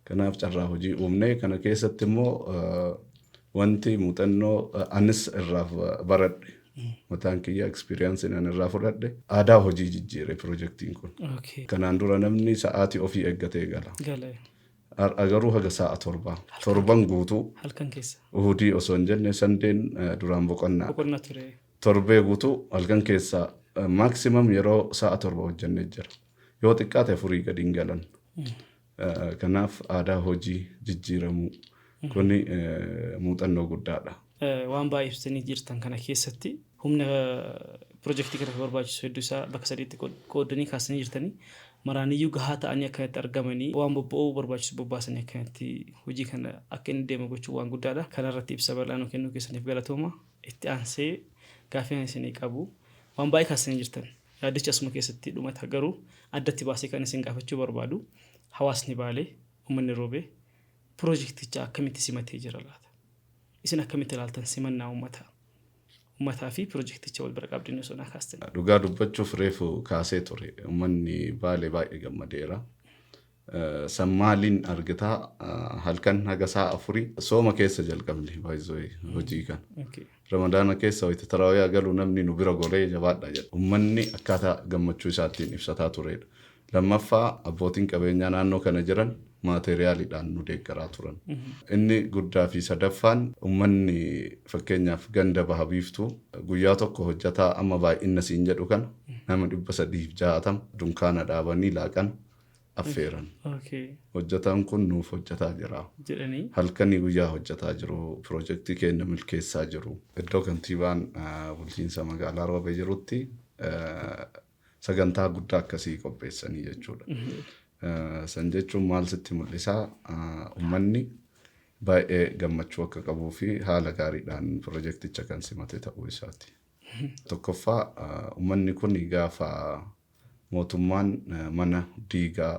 Kanaaf carraa hojii uumnee kana keessatti immoo wanti muuxannoo anis irraa baradhe, mataan kiyya experienceiin ani irraa fudhadhe, aadaa hojii jijjiire piroojeektiin kun. Kanaan dura namni sa'aatii ofii eeggatee gala. Har'a garuu haga sa'a 7, torban guutuu, Halkan keessa. Uhudii osoo hin jenne, Sundayn duraan boqonnaa. Boqonnaa ture. Torbee guutuu halkan keessaa maximum yeroo sa'a 7 hojjennee jira. Yoo xiqqaate 4 gadi hin galan. Kanaaf aadaa hojii jijjiiramuu kuni muuxannoo guddaadha. Waan baay'ee ibsitanii jirtan kana keessatti humna Pirojektii kanaaf barbaachisu hedduu isaa bakka sadiitti qoodanii kaasanii jirtanii, maraaniyyuu gahaa ta'anii akkanatti argamanii, waan bobba'uu barbaachisu bobbaasanii akkanatti hojii kana akka inni deemu gochuun waan guddaadha. Kanarratti ibsa bal'aa nu kennuu keessaniif galatooma. Itti aansee gaaffii ani isinii qabu, waan baay'ee kaasanii jirtan. Yaadichi asuma keessatti dhumata, garuu addatti baasee kan isin gaafachuu barbaadu, hawaasni Baalee, uummanni Roobee pirojekticha akkamitti simatee jira laata? Isin akkamitti ilaaltan simannaa uummataa? Uummataa fi pirojekticha wal bira qabdanii osoo naa kaastanii. Dhugaa dubbachuuf, reefu kaasee ture. Uummanni Baalee baay'ee gammadeera. San maaliin argitaa? Halkan haga sa'a 4 sooma keessa jalqabne baay'ee hojii kana. Ramadaana keessa wayita taraawiyaa galu namni nu bira goree "Jabaadha" jedha. Uummanni akkaataa gammachuu isaattiin ibsataa turedha. Lammaffaa, abbootiin qabeenyaa naannoo kana jiran maateriyaaliidhaan nu deeggaraa turan. Inni guddaa fi sadaffaan, uummanni fakkeenyaaf ganda Baha Biiftuu guyyaa tokko hojjetaa amma baay'ina siin jedhu kana nama 360 dunkaana dhaabanii laaqana affeeran. Hojjetaan kun nuuf hojjetaa jira. Jedhanii. Halkanii guyyaa hojjetaa jiru. Piroojeektii keenya milkeessaa jiru. Iddoo kantiibaan bulchiinsa magaalaa Roobee jirutti sagantaa guddaa akkasii qopheessanii jechuudha. San jechuun maal sitti mul'isaa? Uummanni baay'ee gammachuu akka qabuu fi haala gaariidhaan piroojeekticha kan simate ta'uu isaati. Tokkoffaa, uummanni kun gaafa mootummaan mana diigaa,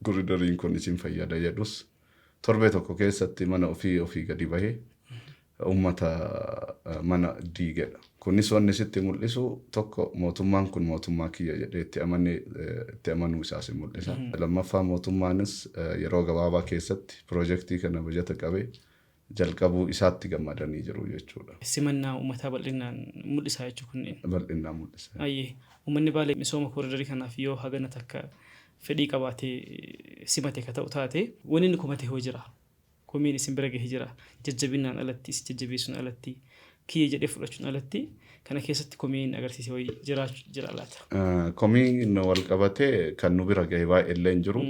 koridariin kun isin fayyada jedhus, torbee tokko keessatti mana ofii ofii gadi bahee uummata mana diigedha. Kunis wanni sitti mul'isu tokko, mootummaan kun mootummaa kiyya jedhee itti amanee itti amanuu isaa si mul'isa. Lammaffaa, mootummaanis yeroo gabaabaa keessatti piroojeektii kana bajata qabee jalqabuu isaatti gammadanii jiru jechuudha. Simannaa uummataa bal'inaan mul'isaa jechuu kunneen. Bal'inaan mul'isa. Ayyee, uummanni Baalee misooma koriidarii kanaaf yoo hagana takka fedhii qabaatee simate ka ta'u taate, wanni inni komate hoo jira? Komiin isin bira gahe jira? Jajjabinaan alatti, isin jajjabeessuun alatti, kiyya jedhee fudhachuun alatti, kana keessatti komiin agarsiise wayii jira laata? Komiin wal qabatee kan nu bira gahe baay'ee illee hin jiru.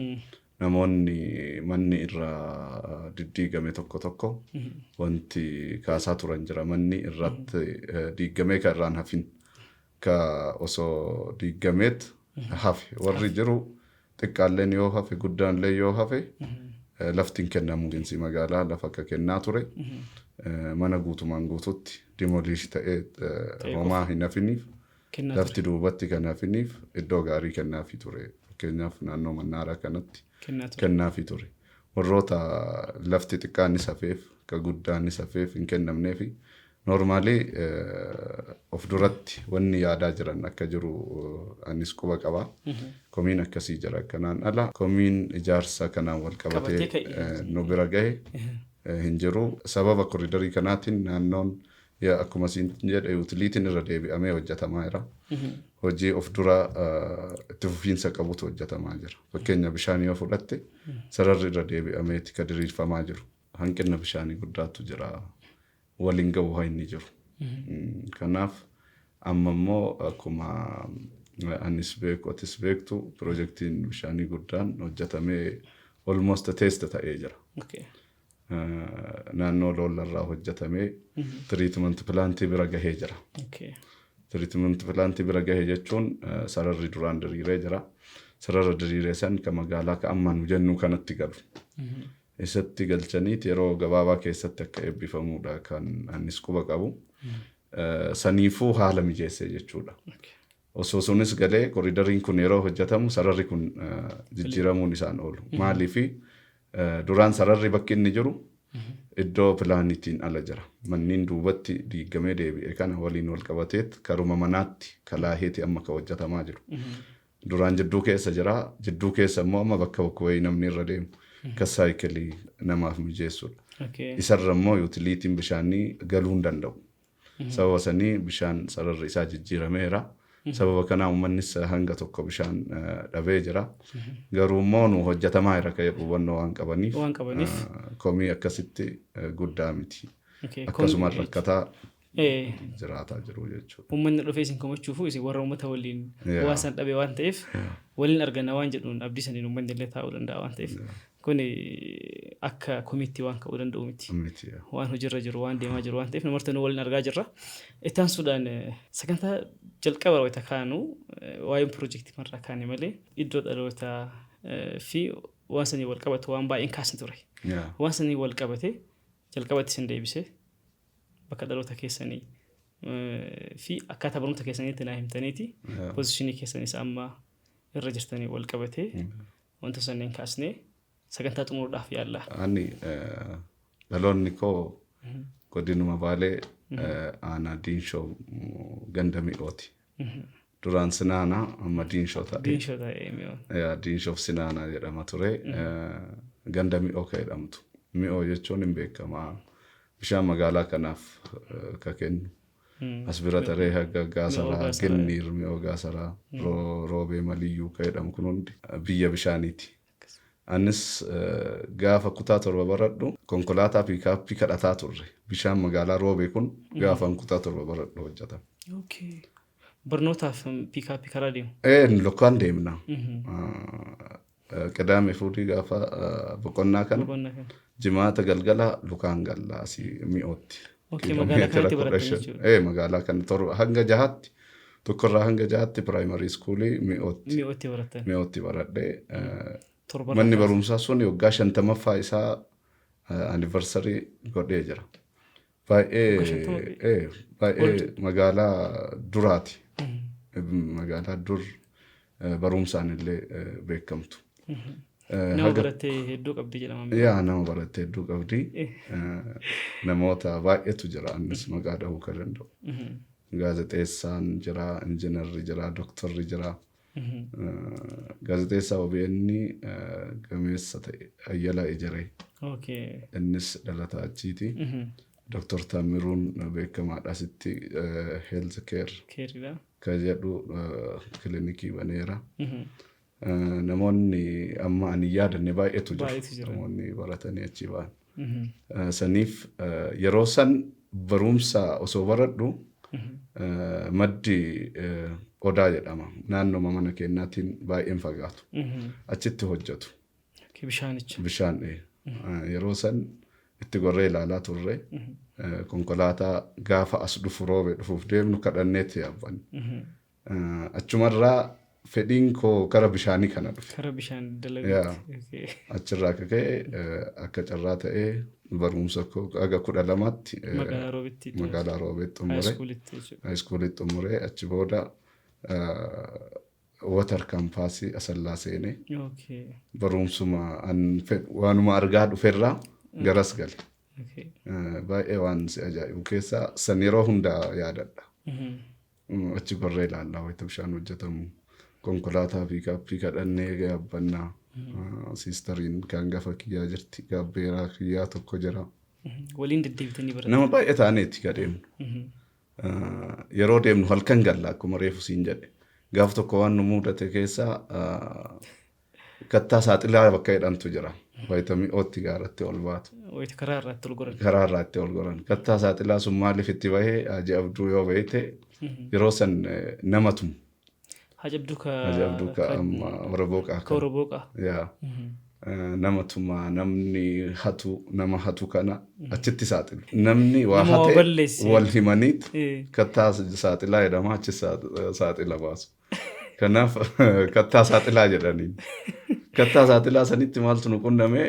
Namoonni manni irraa diddiigame tokko tokko wanti kaasaa turan jira. Manni irratti diigamee kan irraan hafin, ka osoo diigameet hafe warri jiru, xiqqaalleen yoo hafe, guddaallee yoo hafe, lafti hin kennamu. Bulchiinsi magaalaa lafa akka kennaa ture mana guutumaan guututti demolish ta'ee homaa hin hafiniif Kennaa ture. Lafti duubatti kan hafiniif iddoo gaarii kennaafii ture. Fakkeenyaaf naannoo Mannaaraa kanatti Kennaa ture. kennaafii ture. Warroota lafti xiqqaanis hafeef, ka guddaanis hafeef hin kennamneefi normally of duratti wanni yaadaa jiran akka jiru anis quba qaba. Komiin akkasii jira. Kanaan ala komiin ijaarsa kanaan wal qabatee qabatee ka'e. Nu bira gahe hin jiru. Sababa koriidarii kanaatiin naannoon akkuma siin jedhe utilityn irra deebi'amee hojjetamaa jira. Hojii of dura itti fufiinsa qabutu hojjetamaa jira. Fakkeenya bishaan yoo fudhatte, sararri irra deebi'ameeti ka diriirfamaa jiru. Hanqina bishaanii guddaatu jira. Waliin gahu haa inni jiru. Kanaaf amma immoo akkuma anis beeku atis beektu, piroojeektiin bishaanii guddaan hojjetamee almost test ta'ee jira. Naannoo Loollarraa hojjetamee treatment plantii bira gahee jira. Treatment plantii bira gahee jechuun sararri duraan diriiree jira. Sarara diriiree san ka magaalaa ka amma nu jennu kanatti galu. Isatti galchaniit yeroo gabaabaa keessatti akka eebbifamuudha kan anis quba qabu. Saniifuu haala mijeessee jechuudha. Osoo sunis galee koridariin kun yeroo hojjetamu sararri kun jijjiiramuun isaan oolu. Maaliifi, duraan sararri bakki inni jiru iddoo pilaaniitiin ala jira. Manneen duubatti diigamee deebi'e kana waliin wal qabateet karuma manaatti kalaaheeti amma ka hojjetamaa jiru. Duraan jidduu keessa jira. Jidduu keessa immoo amma bakka bakka wayii namni irra deemu akka saayikilii namaaf mijeessudha. Isarra immoo utilityn bishaanii galuu hin danda'u. Sababa sanii bishaan sararri isaa jijjiirameera. Sababa kanaa uummannis hanga tokko bishaan dhabee jira. Garuu immoo nu hojjetamaa jira kan jedhu hubannoo waan qabaniif Waan qabaniif. Komii akkasitti guddaa miti. Okay. Akkasuma rakkataa Jiraataa jiru jechuudha. Uummanni dhufee isin komachuufu isin warra uummata waliin waan san dhabe waan ta'eef, waliin arganna waan jedhuun abdii saniin uummanni illee taa'uu danda'a waan ta'eef, kun akka komiitti waan ka'uu danda'u miti. Miti. Waan hojiirra jiru, waan deemaa jiru waan ta'eef, namoota waliin argaa jirra. Itti aansuudhaan sagantaa jalqaba wayita kaanu waa'een piroojeektii marraa kaane malee iddoo dhalootaa fi waan sanii wal qabatu waan baay'een kaasni ture. Waan sanii wal qabate jalqabatti isin deebise, bakka dhaloota keessanii fi akkaataa barnoota keessaniitti naa himtaniiti, position keessanis amma irra jirtanii wal qabatee wanta sanneen kaasnee sagantaa xumuruudhaaf yaalla. Ani dhaloonni koo godinuma Baalee, aanaa Diinshoo, ganda Mi'ooti. Duraan Sinaanaa, amma Diinshoo ta'e. Diinshoo ta'e Mi'oon. Yaa, Diinshoof Sinaanaa jedhama ture. Ganda Mi'oo ka jedhamtu. Mi'oo jechuun hin beekama. Bishaan magaalaa kanaaf ka kennu. As bira taree haga Gaasaraa, Gaasaraa. Ginniir, Mi'oo Gaasaraa, Roobee Maliyyuu ka jedhamu kun hundi biyya bishaaniiti. Anis gaafa kutaa 7 baradhu konkolaataa piikaappii kadhataa turre. Bishaan magaalaa Roobee kun gaafa kutaa 7 baradhu hojjetame. Okay. Barnootaaf piikaappii karaa deemu. Lukaan deemna. Qidaamee fuudhii gaafa boqonnaa kana Boqonnaa kana. Jimaata galgala lukaan galla asii Mi'ootti. Okay, magaalaa kanatti Kiiloomeetira kudha barattan shan. jechuudha. Magaalaa kana 7 hanga jahaatti, tokkorraa hanga jahaatti primary schoolii Mi'ootti. Mi'ootti barattan. Mi'ootti baradhee 7 manni barumsaa sun waggaa 50ffaa isaa anniversary godhee jira. Waggaa 50 Baay'ee magaalaa duraati. Magaalaa dur barumsaan illee beekamtu. Nama barattee hedduu qabdi jedhama. Yaa, nama barattee hedduu qabdi. Namoota baay'eetu jira annis maqaa dhahuu kan danda'u. Gaazexeessaan jira, injiinarri jira, doktorri jira. Gaazexeessaa OBN gameessa ta'e Ayyalaa Ejeree. Innis dhalataa achiiti. Doktor Taamiruun beekamaadha asitti, health care Careiidha. kan jedhu kilinikii baneera. Namoonni amma ani hin yaadanne baay'eetu jiru. Baay'eetu jira. Namoonni baratanii achii ba'an. Saniif yeroo san barumsa osoo baradhu maddi Odaa jedhama. Naannoma mana keenyaatiin baay'een fagaatu. Achitti hojjetu. Okay, bishaanicha. Bishaan yeroo san itti gorree ilaalaa turre. Konkolaataa gaafa as dhufu, Roobe dhufuuf deemnu kadhanneetti yaabbanne. Achumarraa fedhiin koo gara bishaanii kana dhufe. Kara bishaan dalaguutti. Okay. Achirraa akka ka'e akka carraa ta'ee barumsa koo haga 12tti Magaalaa Roobitti. Magaalaa Roobeetti xumure. High schoolitti jechuudha. High schoolitti xumuree achi booda water campusii Asallaa seenee barumsuma an fedhu waanuma argaa dhuferraa garas gale. Baay'ee waan si ajaa'ibu keessaa san yeroo hundaa yaadadha. Achi gorree ilaallaa wayita bishaan hojjetamu. Konkolaataa piikaappii kadhannee yaabbannaa. Sisteriin kan gafa kiyyaa jirti. Gaabbeeraa kiyyaa tokko jira. Waliin deddeebitanii baratan. Nama baay'ee taaneeti ka deemnu. Yeroo deemnu halkan galla akkuma reefu siin jedhe. Gaaf tokko waan nu mudate keessaa kattaa saaxilaa bakka jedhamtu jira. Wayita Mi'ootti gaaratti ol baatu. Wayita karaa irratti ol goran. Karaa irraa itti ol goran. Kattaa saaxilaa sun maaliif itti bahee, Haji Abduu yoo beekte, yeroo san nama tumu. Haji Abduu ka Haji Abduu ka amma Oromoo ka Oromoo. Yaa. Nama tumaa, namni hatu, nama hatu kana achitti saaxilu. Namni waa Nama waa hate balleesse. Wal himaniit kattaa saaxilaa jedhama, achi saaxila baasu. Kanaaf kattaa saaxilaa jedhaniin. Kattaa saaxilaa sanitti maaltu nu qunname,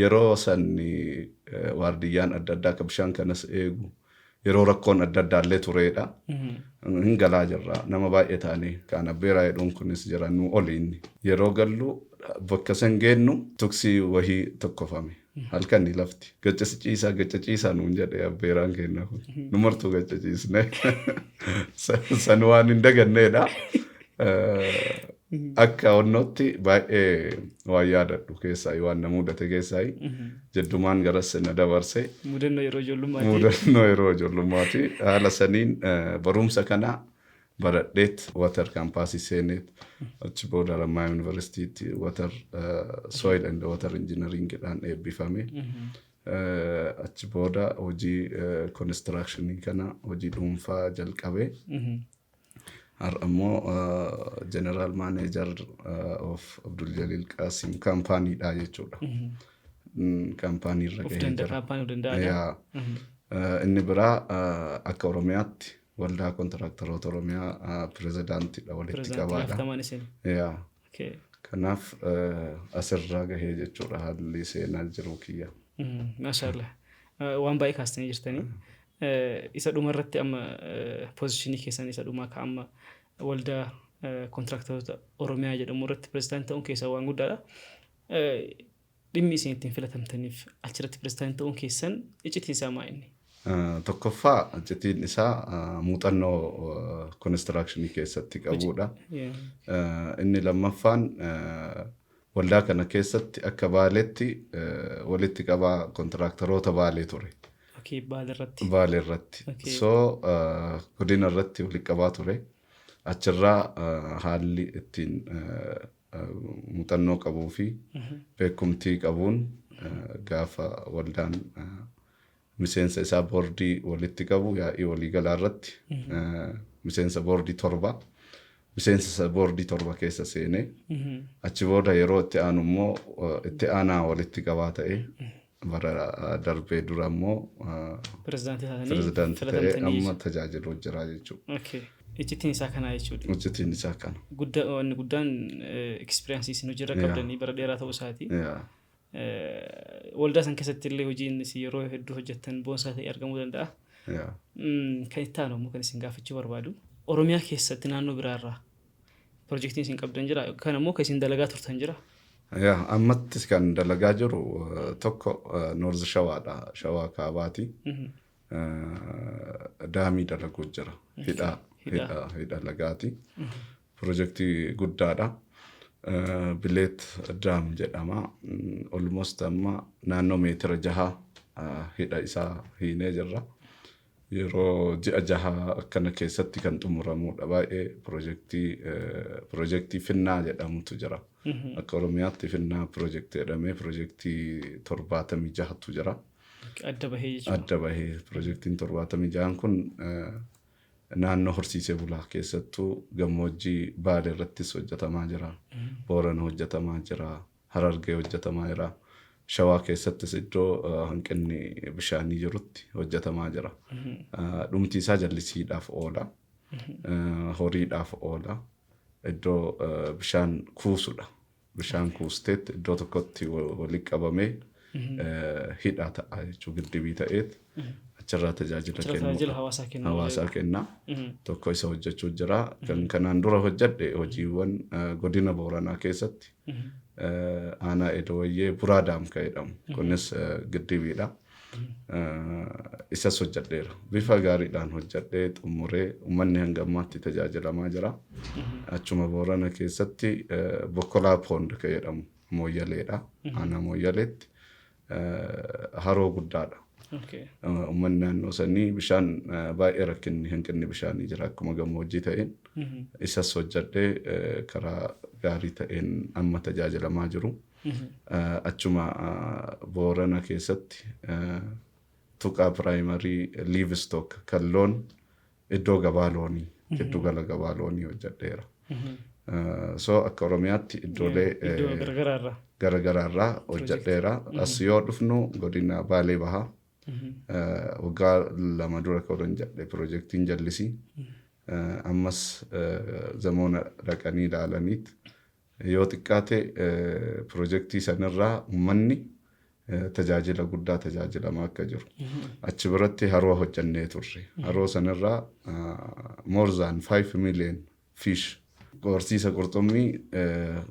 yeroo sanni waardiyyaan adda addaa akka bishaan kanas eegu yeroo rakkoon adda addaa illee tureedha. Hin galaa jirra, nama baay'ee ta'anii kan abbeeraa jedhuun kunis jira, nu oli inni. Yeroo gallu bakka san geennu tuksii wahii tokkofame. Halkanii lafti. Gacca ciisaa, gacca ciisaa nuun jedhe abbeeraan keenya kun. Nu martuu gacca ciisne. San waan hin daganneedha. Akka onnootti baay'ee waan yaadadhu keessaa, waan na mudate keessaa jeddumaan garas na dabarse. Mudannoo yeroo ijoollummaati. Mudannoo yeroo ijoollummaati. Haala saniin barumsa kana baradheet water campusii seeneet achi booda Harammayaa Yuunivarsiitiitti water soil and water engineering dhaan eebbifame. Achi booda hojii constructionii kana hojii dhuunfaa jalqabee, har'a immoo general manager of Abdul Jalil Qaasim kaampaaniidha jechuudha. Kaampaanii irra Of gahee danda'a jira. Kaampaanii of danda'aadha. Yaa. Inni biraa akka Oromiyaatti Waldaa Kontiraaktaroota Oromiyaa pirezidaantiidha, walitti Pirezidaantii qabaadha. gaafatamaan isin. Yaa. Okay. Kanaaf asirraa gahee jechuudha haalli seenaa jiru kiyya. Maashaallah. Waan baay'ee kaastanii jirtanii. Isa dhuma irratti amma positionii keessan isa dhumaa ka amma Waldaa Kontiraaktaroota Oromiyaa jedhamu irratti pirezidaantii ta'uun keessan waan guddaadha. Dhimmi isin ittiin filatamtaniif achirratti pirezidaantii ta'uun keessan iccitiin isaa maa inni? Tokkoffaa, iccitiin isaa muuxannoo constructionii keessatti qabudha. Inni lammaffaan, waldaa kana keessatti akka Baaleetti walitti qabaa kontiraaktaroota Baalee ture. Okay, Baalee irratti. Baalee irratti. So godina irratti walitti qabaa ture. Achirraa haalli ittiin muuxannoo qabuu fi beekumtii qabuun gaafa waldaan miseensa isaa boordii walitti qabu, yaa'ii waliigalaa irratti miseensa boordii 7, miseensa boordii 7 keessa seenee, achi booda yeroo itti aanu immoo itti aanaa walitti qabaa ta'e, bara darbee dura immoo Pirezidaantii taatanii pirezidaantii ta'ee filatamtanii. amma tajaajiluu jira jechuudha. Okay. Iccitiin isaa kanaa jechuudha. Iccitiin isaa kana. Guddaa, wanni guddaan experienceii isin hojiirra qabdanii bara dheeraa ta'uu isaati. Waldaa san keessatti illee hojiin isin yeroo hedduu hojjettan boonsaa ta'e argamuu danda'a. Kan itti aanu immoo kan isin gaafachuu barbaadu, Oromiyaa keessatti naannoo biraarraa pirojektiin isin qabdan jira? Kan immoo kan isin dalagaa turtan jira? Yaa, ammatti kan dalagaa jiru tokko North Shawaadha. Shawaa Kaabaati. Damii dalaguu jira. Hidha Hidha. hidha lagaati. Pirojektii guddaadha. Bileet Dam jedhama. Almost amma naannoo meetira 6 hidha isaa hiinee jirra. Yeroo ji'a 6 akkana keessatti kan xumuramudha. Baay'ee pirojektii Finnaa jedhamutu jira. Akka Oromiyaatti Finnaa pirojektii jedhamee pirojektii 76tu jira. Adda bahee jechuudha. Adda bahee pirojektiin 76n kun naannoo horsiisee bulaa, keessattuu gammoojjii Baalee irrattis hojjetamaa jira. Boorana hojjetamaa jira. Harargee hojjetamaa jira. Shawaa keessattis iddoo hanqinni bishaanii jirutti hojjetamaa jira. Dhumti isaa jallisiidhaaf oola. Horiidhaaf oola. Iddoo bishaan kuusudha. Bishaan kuusteetti iddoo tokkotti walitti qabamee hidha ta'a jechuudha. Giddibii ta'eet achirraa tajaajila Achirraa kennuu tajaajila hawaasaa kennuu. Hawaasaa kenna. Tokko isa hojjechuu jira. Kan kanaan dura hojjedhe hojiiwwan godina Booranaa keessatti aanaa Edowayyee Buraa Dam kan jedhamu. Kunis giddibiidha. Isas hojjedheera. Bifa gaariidhaan hojjedhee xumuree uummanni hanga ammaatti tajaajilamaa jira. Achuma Boorana keessatti Bokkolaa Pond kan jedhamu Mooyyaleedha. Aanaa Mooyyaleetti haroo guddaadha. Uummanni naannoo sanii bishaan baay'ee rakkinni hanqinni bishaanii jira akkuma gammoojjii ta'een. Isas hojjedhee karaa gaarii ta'een amma tajaajilamaa jiru. Achuma Boorana keessatti Tuqaa Primary Livestock kan loon iddoo gabaa loonii, giddugala gabaa loonii hojjedheera. So akka Oromiyaatti iddoolee Iddoo garagaraarraa. Garagaraarraa hojjedheera. As yoo dhufnu godina Baalee Bahaa waggaa 2 dura kan jedhe pirojektiin jallisii ammas zamoona dhaqanii ilaalaniit yoo xiqqaate pirojektii sanirraa uummanni tajaajila guddaa tajaajilamaa akka jiru. Achi biratti haroo hojjannee turre. Haroo sanirraa more than 5 million fish, horsiisa qurxummii,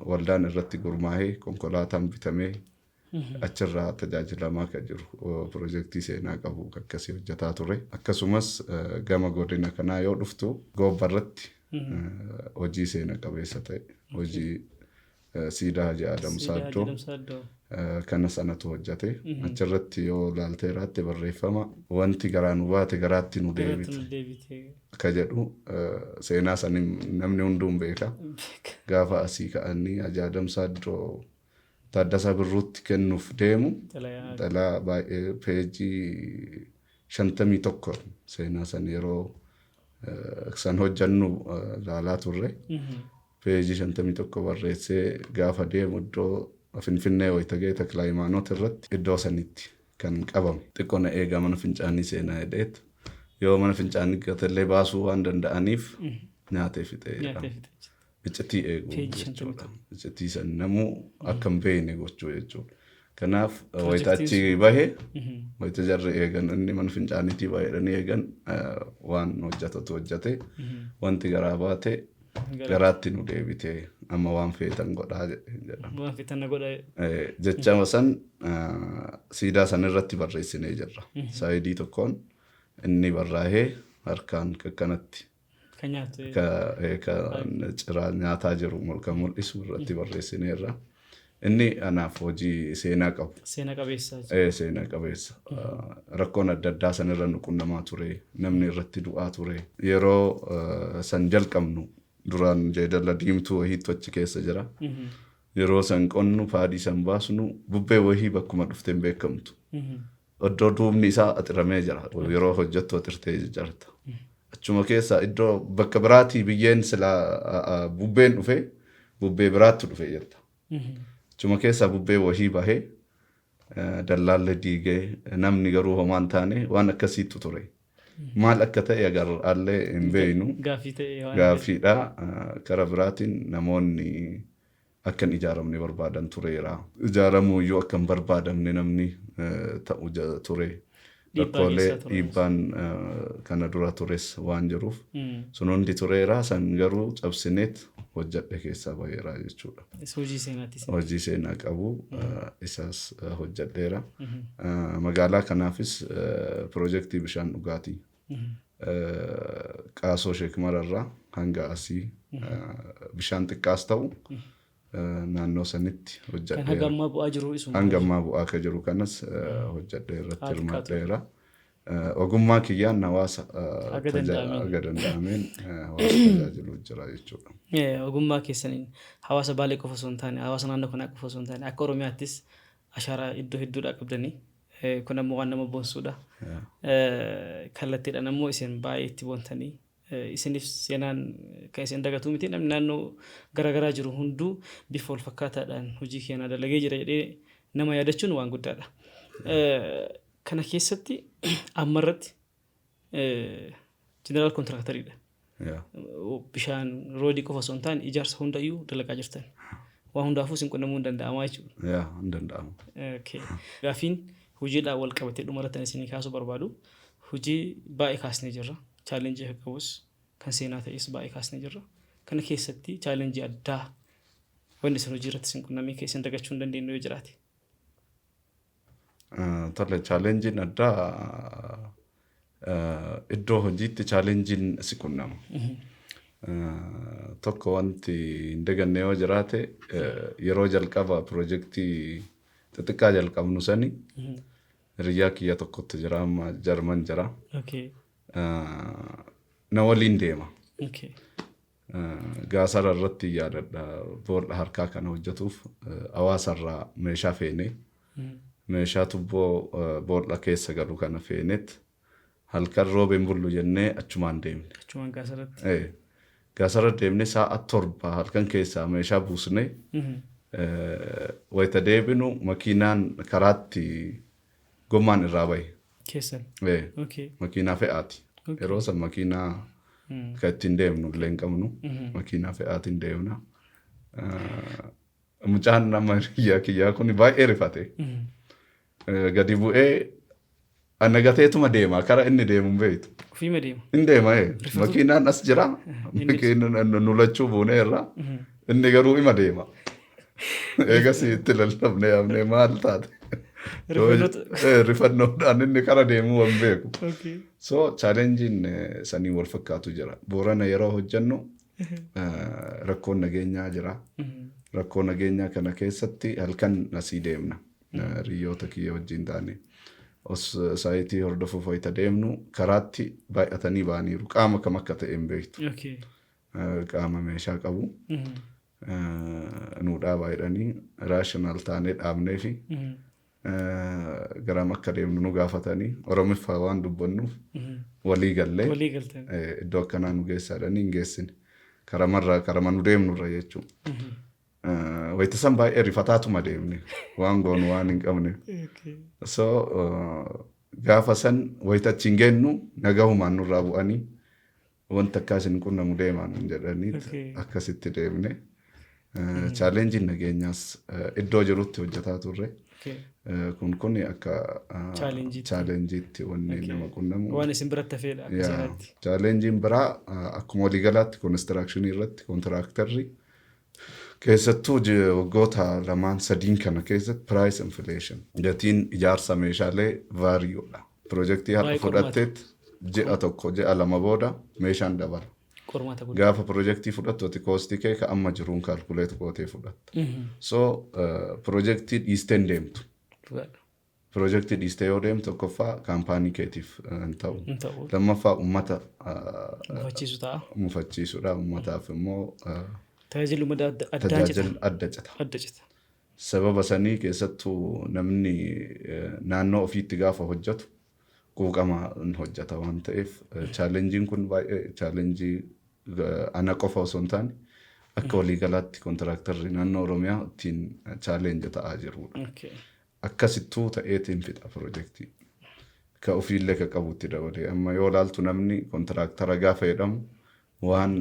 waldaan irratti gurmaa'ee konkolaataan bitamee achirraa tajaajilamaa kan jiru pirojektii seenaa qabu akkasii hojjetaa ture. Akkasumas gama godina kanaa yoo dhuftu Goobba irratti hojii seena qabeessa ta'e, hojii siidaa Haji Adam Siidaa Saaddoo Haji Adam Saaddoo. Kana sanatu hojjete. Achirratti yoo ilaaltee irratti barreeffama "Wanti garaa nu baate garaatti nu Garaatti deebite" nu deebite. ka jedhu seenaa sanii namni hunduu hin beeka. Gaafa asii ka'anii Haji Adam Saaddoo Taaddasaa Birruutti kennuuf deemu Xalayaa. Xalaa baay'ee peejii 51 seenaa san yeroo san hojjannu laalaa turre. Peejii 51 barreessee gaafa deemu iddoo Finfinnee wayita ga'e Takla Hayimaanoot irratti iddoo sanitti kan qabame. Xiqqoo na eegaa, mana fincaanii seenaa jedheet yoo mana fincaanii gatellee baasuu waan danda'aniif nyaatee fixee jedhama. Nyaatee fixe. Iccitii eeguu Peejii jechuudha. Iccitii san namuu akka hin beekne gochuu jechuudha. Kanaaf wayita Pirojektiin achi bahe, wayita jarri eegan, inni mana fincaaniitii bahedhanii eegan, waan hojjetatu hojjete, wanti garaa baate garaatti nu deebite, amma waan feetan godhaa jedhama. Waan feetan na godha. Jecha san siidaa san irratti barreessinee jirra. Saayidii tokkoon inni barraa'ee harkaan akkanatti Kan nyaatu. Kan ciraa nyaataa jiru kan mul'isu irratti barreessineerra. Inni anaaf hojii seenaa qabu. Seena qabeessa. Seenaa qabeessa. Rakkoon adda addaa sanirra nu qunnamaa ture. Namni irratti du'aa ture. Yeroo san jalqabnu duraan jeedala diimtuu wahiitu achi keessa jira. Yeroo san qonnu, paadii san baasnu, bubbee wahii bakkuma dhufte hin beekamtu. Iddoo duubni isaa axiramee jira. Yeroo hojjettu axirtee jirta. Achuma keessa iddoo bakka biraatii biyyeen silaa bubbeen dhufe, bubbee biraatti dhufe jirta. Achuma keessaa bubbee wahii bahee dallaallee diigee, namni garuu homaan taane, waan akkasiitu ture. Maal akka ta'e agarraallee hin beeknu. Gaaffii ta'e waan. Gaaffiidha. Karaa biraatiin namoonni akka hin ijaaramne barbaadan tureera. Ijaaramuu iyyuu akka hin barbaadamne namni ta'u ture. Dhiibbaa Rakkoolee geessaa turan. Dhiibbaan kana dura tures waan jiruuf sun hundi tureera. San garuu cabsineet hojjedhe, keessaa baheera jechuudha. Hojii seenaatti. Hojii seenaa qabu isaas hojjedheera. Magaalaa kanaafis piroojeektii bishaan dhugaatii Qaasoo Sheekmararraa hanga asii bishaan xiqqaas ta'u naannoo sanitti Kan hojjedheera. haga ammaa bu'aa jiru isuma. Hanga ammaa bu'aa akka jiru kanas hojjedhee irratti Haa xiqqaatu. hirmaadheera. Ogummaa kiyyaan hawaasa Haga danda'ameen. Haga danda'ameen hawaasa tajaajiluu jira jechuudha. Ogummaa keessaniin hawaasa Baalee qofa osoo hin taane, hawaasa naannoo kanaa qofa osoo hin taane, akka Oromiyaattis ashaaraa iddoo hedduudhaa qabdanii, kun ammoo waan nama boonsuudha. Kallattiidhaan ammoo isin baay'ee itti boontanii, isiniif seenaan kan isin dagatuu miti. Namni naannoo garaagaraa jiru hunduu bifa wal fakkaataadhaan hojii keenyaa dalagee jira jedhee nama yaadachuun waan guddaadha. Kana keessatti ammarratti general contractoriidha. Bishaan roadii qofa osoo hin taane ijaarsa hundayyuu dalagaa jirtan. Waan hundaafuu isin qunnamuu hin danda'amaa jechuudha. Yaa, hin danda'amu. Okay. Gaaffiin hojiidhaan wal qabatee dhumarratti isinii kaasuu barbaadu, hojii baay'ee kaasnee jirra. Challengeii akka qabus, kan seenaa ta'es baay'ee kaasnee jirra. Kana keessatti challengeii addaa wanni isin hojii irratti isin qunnamee kan isin dagachuu hin dandeenye yoo jiraate. Tole, challengeiin addaa iddoo hojiitti challengeiin si qunnama. Tokko wanti hin daganne yoo jiraate, yeroo jalqaba piroojeektii xixiqqaa jalqabnu sani hiriyyaa kiyya tokkotti jira, amma Jarman jira. Na waliin deema. Gaasara irratti yaadadha, boolla harkaa kana hojjetuuf hawaasarraa meeshaa feene, meeshaa tubboo boolla keessa galu kana feenet halkan roobeen bullu jennee achumaan deemne. Achumaan gaasarratti. Gaasara deemne, sa'a 7 halkan keessaa meeshaa buusne, wayita deebinu makiinaan karaatti gommaan irraa bahe. Keessan. Makiinaa fe'aati. Yeroo san makiinaa kan ittiin deemnu illee hin qabnu. Makiinaa fe'aatiin deemna. Mucaan nama hiriyyaa kiyyaa kun baay'ee rifate. Gadi bu'ee ana gateetuma deema, kara inni deemu hin beektu. Ofiima deema. Hin deema ee. Makiinaan as jira. Makiinaan nu lachuu buunee irra. Inni garuu ima deema. Eegas itti lallabne yaamnee, maal taate? Rifannoodhaan inni kara deemuu hin beeku. So challengeiin sanii wal fakkaatu jira. Boorana yeroo hojjennu rakkoon nageenyaa jira. Rakkoo nageenyaa kana keessatti halkan asii deemna. Hiriyoota kiyya wajjin taane. Os siteii hordofuuf wayita deemnu karaatti baay'atanii ba'aniiru. Qaama kam akka ta'e hin beektu. Qaama meeshaa qabu. Nuu dhaabaa jedhanii rational taanee dhaabnee fi garam akka deemnu nu gaafatanii, Oromiffaa waan dubbannuuf walii gallee Walii galtan. Iddoo akkanaa nu geessaa jedhanii hin geessine. Karamarraa karama nu deemnurra jechuudha. Wayita san baay'ee rifataatuma deemne, waan goonu waan hin qabne. So gaafa san wayita achi hin geennu nagahumaan nurraa bu'anii, wanta akkas hin qunnamu deemaa nuun jedhanii akkasitti deemne. Challengeiin nageenyaas iddoo jirutti hojjetaa turre. Kun akka Challengeiitti. Challengeiitti wanni nama qunnamu. Waan isin biratti hafeedha akka seeraatti. Challengeiin biraa akkuma waliigalaatti constructionii irratti contractorri keessattuu waggoota lamaan sadiin kana keessatti price inflation, gatiin ijaarsa meeshaalee varyuudha. Piroojeektii har'a Baay'ee qormaata. fudhatteet ji'a 1, ji'a 2 booda meeshaan dabala. Qormaata guddaa. Gaafa piroojeektii fudhattu ati costii kee ka amma jiruun calculate gootee fudhatta. So piroojeektii dhiistee hin deemtu. Piroojeektii dhiistee yoo deemtu, tokkoffaa kaampaanii keetiif hin ta'u. Hin ta'u. Lammaffaa uummata Mufachiisu ta'a. Mufachiisudha. Uummataaf immoo Tajaajilli uummata addaan cita. Tajaajila adda cita. Adda cita. Sababa sanii keessattuu namni naannoo ofiitti gaafa hojjetu quuqama hin hojjeta waan ta'eef, challengeiin kun baay'ee challengeii ana qofa osoo hin taane akka waliigalaatti contractorri naannoo Oromiyaa ittiin challenge ta'aa jirudha. Akkasittuu ta'eetiin fixa piroojeektii. Ka ofiillee ka qabutti dabalee amma yoo ilaaltu namni contractora gaafa jedhamu waan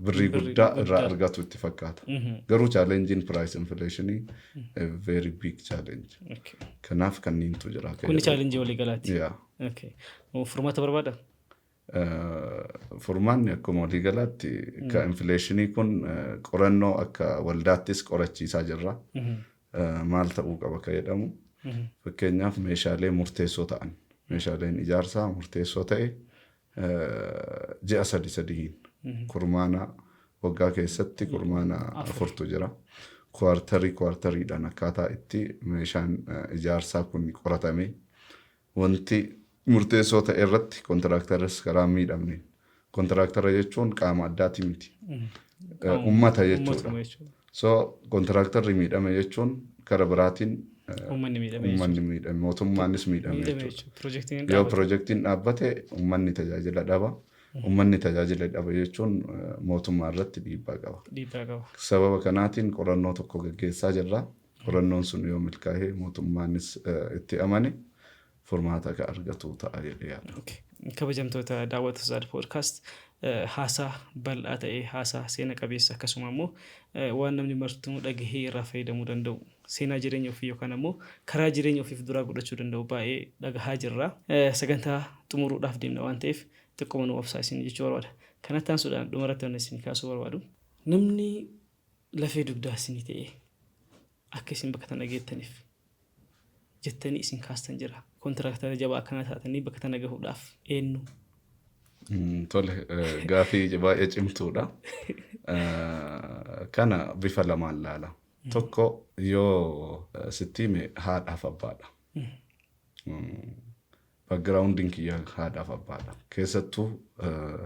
birrii Birrii guddaa irraa guddaa. argatu itti fakkaata. Garuu challengeiin price inflationii very big challenge. Kanaaf kanniintu jira. Kuni challengeii waliigalaati. Yeah. Okay. Furmaata barbaada? Furmaanni akkuma waliigalaatti ka inflationii kun qorannoo akka waldaattis qorachiisaa jirra. Maal ta'uu qaba ka jedhamu. Fakkeenyaaf meeshaalee murteessoo ta'an, meeshaaleen ijaarsaa murteessoo ta'e ji'a sadi sadiin, kurmaana waggaa keessatti kurmaana afurtu jira. Quarterii quarteriidhaan akkaataa itti meeshaan ijaarsaa kun qoratame wanti murteessoo ta'e irratti contractorris karaa miidhamne. Contractora jechuun qaama addaati miti. Ummata jechuudha. Uummatuma jechuudha. So contractorri miidhame jechuun kara biraatiin Uummanni miidhame. Uummanni miidhame, mootummaanis miidhame Miidhame jechuudha. jechuudha. Piroojeektiin Yoo dhaabbate. piroojeektiin dhaabbate uummanni tajaajila dhaba. Uummanni tajaajila dhaba jechuun mootummaa irratti dhiibbaa qaba. Dhiibbaa qaba. Sababa kanaatiin qorannoo tokko gaggeessaa jirra. Qorannoon sun yoo milkaa'e, mootummaanis itti amane, furmaata akka argatu ta'a jedhee yaada. Okay. Kabajamtoota daawwattoota Zaad Podcast, haasaa bal'aa ta'e, haasaa seena qabeessa, akkasuma immoo waan namni martuu dhagahee irraa fayyadamuu danda'u, seenaa jireenya ofii yookaan ammoo karaa jireenya ofiif duraa godhachuu danda'u baay'ee dhagahaa jirra. Sagantaa xumuruudhaaf deemna waan ta'eef xiqqooma nu obsaa isin jechuu barbaada. Kanatti aansuudhaan dhumarratti waan isin kaasuu barbaadu, namni lafee dugdaa isinii ta'e akka isin bakka tana geettaniif jettanii isin kaastan jira. Contractora jabaa akkana taatanii bakka tana gahuudhaaf eenyu? Tole, gaafii baay'ee cimtuudha. Kana bifa lamaan laala. Tokko yoo sitti hime haadhaaf abbaadha. Backgroundiin kiyya haadhaaf abbaadha. Keessattuu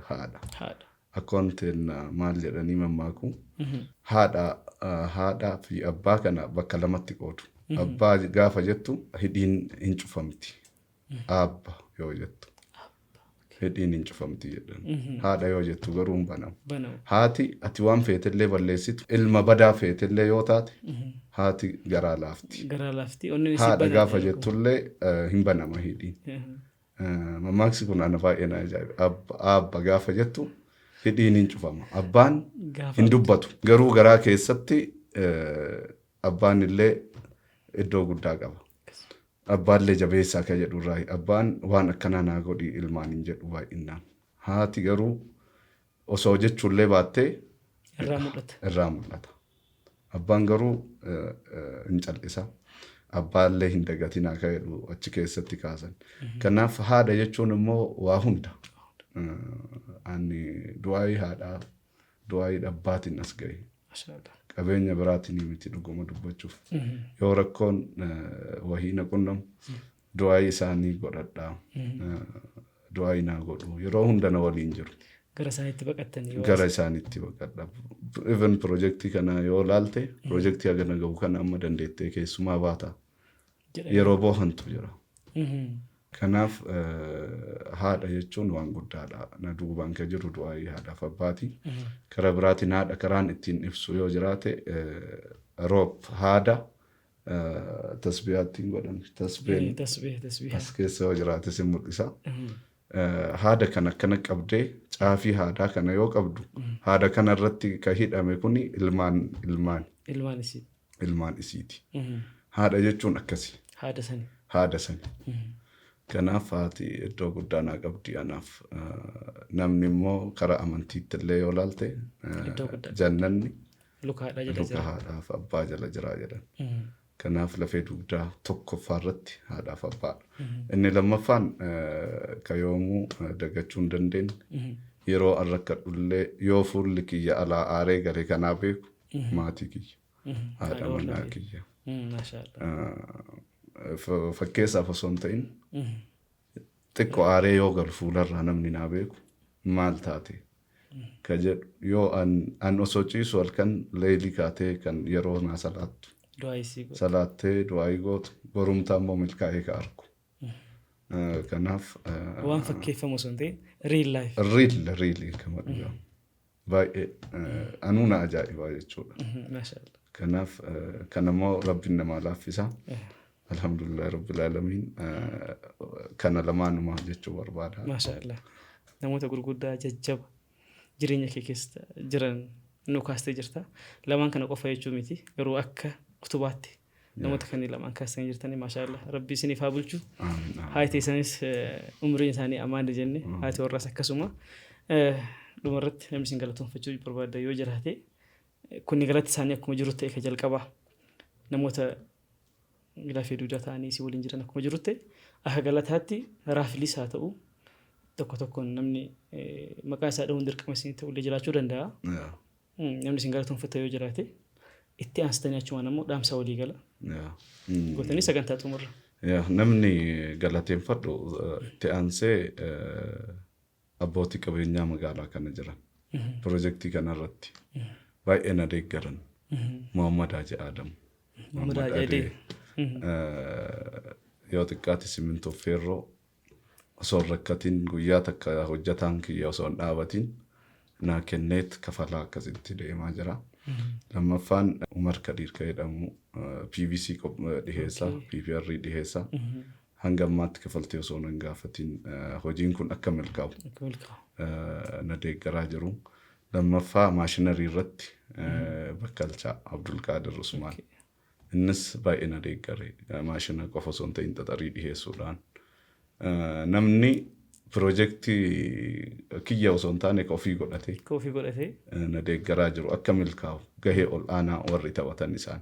haadha. Haadha. Akka wanti maal jedhanii mammaaku, haadhaa fi abbaa kana bakka lamatti qoodu. Abbaa gaafa jettu hidhiin hin cufamti. Abba yoo jettu hidhiin hin cufamti jedhan. Haadha yoo jettu garuu hin banamu. Banamu. Haati ati waan feetellee balleessitu, ilma badaa feetellee yoo taate, haati garaa laafti. Garaa laafti. Onneen isii Haadha banaadha. gaafa jettullee hin banama hidhiin. Mammaaksi kun ana baay'ee na ajaa'iba. Abba gaafa jettu hidhiin hin cufama. Abbaan Gaafa hin dubbatu. Garuu garaa keessatti abbaan illee iddoo guddaa qaba. Abbaallee jabeessaa kan jedhu irraa abbaan waan akkanaa naa godhi ilmaan hin jedhu baay'inaan. Haati garuu osoo jechuullee baattee irraa mul'ata. Irraa mul'ata. Abbaan garuu hin cal'isa. Abbaallee hin dagatinaa kan jedhu achi keessatti kaasan. Kanaaf haadha jechuun immoo waa hunda. Ani du'aayii haadhaa, du'aayii abbaatiin as ga'e. Mashaallah. Qabeenya biraatiin miti dhuguma dubbachuuf. Yoo rakkoon wahii na qunnamu du'aayii isaanii godhadhaa. Du'aayii naa godhu. Yeroo hunda na waliin jiru. Gara isaaniitti baqattanii yoo Gara isaaniitti baqadha. Even pirojektii kana yoo laalte, pirojektii hagana gahu kana amma dandeettee keessumaa baata. Jedhanii. Yeroo boohantu jira. Kanaaf haadha jechuun waan guddaadha. Na duubaan kan jiru du'aayii haadhaaf abbaati. Karaa biraatiin haadha karaan ittiin ibsu yoo jiraate, rope haada tasbiyaa ittiin godhan. Tasbeen Tasbih, tasbih. As keessa yoo jiraate sin mul'isa. Haada kana akkana qabdee, caafii haadaa kana yoo qabdu, haada kana irratti kan hidhame kuni ilmaan Ilmaan isii. Ilmaan isiiti. Haadha jechuun akkasi. Haada sani. Haada sani. Kanaaf haati iddoo guddaa naa qabdi anaaf. Namni immoo karaa amantiitti illee yoo laalte, Iddoo guddaa. Jannanni Luka haadhaa jala luka jira. Haadhaaf abbaa jala jira jedhan. Kanaaf lafee dugdaa tokkoffaa irratti haadhaaf abbaadha. Inni lammaffaan ka yoomuu dagachuu hin dandeenye, yeroo an rakkadhullee yoo fuulli kiyya alaa aaree gale kanaa beeku, maatii kiyya. Haadha manaa kiyya. Maashaallah. Fakkeessaaf osoo hin ta'in, xiqqoo aaree yoo galu fuularraa namni naa beeku maal taate ka jedhu, yoo an osoo ciisu halkan leelii kaatee kan yeroo naa salaattu. Du'aa isii godhu. Salaattee du'aa gootu, borumtaa immoo milkaa'ee ka argu. Kanaaf Waan fakkeeffamu osoo hin ta'in, real life. Real, really kama dhugaa. Baay'ee anuu na ajaa'ibaa jechuudha. Maashaallah. Kanaaf kanammoo rabbiin namaa laaffisa. Alhamdulillah rabbil aalamiin, kana lamaanumaa jechuu barbaada. Maashaallah. Namoota gurguddaa jajjaba jireenya kee keessa jiran nu kaastee jirta. Lamaan kana qofa jechuu miti, garuu akka utubaatti namoota kanneen lamaan kaastanii jirtanii, maashaallah. Rabbi isiniif haa bulchu. Amiin. Haati isanis umriin isaanii amaana jenne, haati warraas akkasuma. Dhumarratti namni isin galatoonfachuu barbaadda yoo jiraate, kunni galatti isaanii akkuma jiru ta'e, ka jalqabaa namoota lafee duudaa ta'anii isii waliin jiran akkuma jiru ta'e, akka galataatti raaflis haa ta'u, tokko tokkoon namni maqaa isaa dhahuun dirqama isin ta'ullee jiraachuu danda'a. Namni isin galatoonfata yoo jiraate, itti aansitanii achumaan ammoo dhaamsa walii gala gootanii sagantaa xumurra. Namni galateeffadhu itti aansee abbootii qabeenyaa magaalaa kana jiran pirojektii kanarratti baay'ee na deeggaran, Muhammad Haji Adam. Muhammad Haji Adee. Yoo xiqqaate simintoo feerroo osoo hin rakkatin, guyyaa takka hojjataan kiyya osoo hin dhaabatin naa kenneet kafalaa akkasitti deemaa jira. Lammaffaan Umar Kadiir kan jedhamu PVC dhiheessa, PPR dhiheessa. Hanga ammaatti kafaltii osoo hin gaafatin hojiin kun akka milkaa'u Akka milkaa'u. Na deeggaraa jiru. Lammaffaa maashinarii irratti Bakkalchaa Abdulqaadir Usmaan. Innis baay'ee na deeggare. Maashina qofa osoo hin ta'in xaxarii dhiheessuudhaan. Namni pirojektii kiyya osoo hin taane ka ofii godhate Ka ofii godhatee. Na deeggaraa jiru, akka milkaa'u gahee ol aanaa warri taphatan isaan.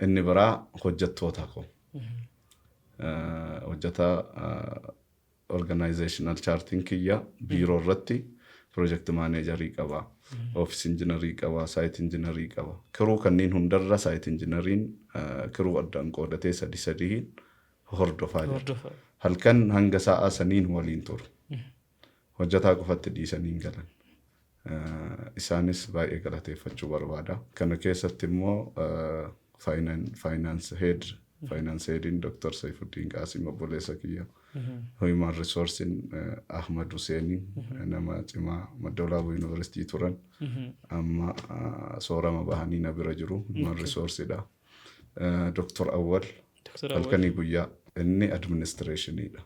Inni biraa hojjettoota koo. Hojjetaa organizational chartiin kiyya biiroo irratti project managerii qaba. Office engineerii qaba, site engineerii qaba. Crew kanneen hundarra site engineeriin crew addaan qoodatee sadi sadiin hordofaa jira. Hordofa. Halkan hanga sa'a saniin waliin turu. Hojjetaa qofatti dhiisanii hin galan. Isaanis baay'ee galateeffachuu barbaada. Kana keessatti immoo finance headiin Dr. Saifuddin Qaasim obboleessa kiyya. Human Resourcein Ahmad Huseeniin, nama cimaa Madda Walaabuu Yuunivarsiitii turan. Amma soorama bahanii na bira jiru. Human Resourceidha. Dr. Awwal Dr. Awwal. halkanii guyyaa inni administrationiidha.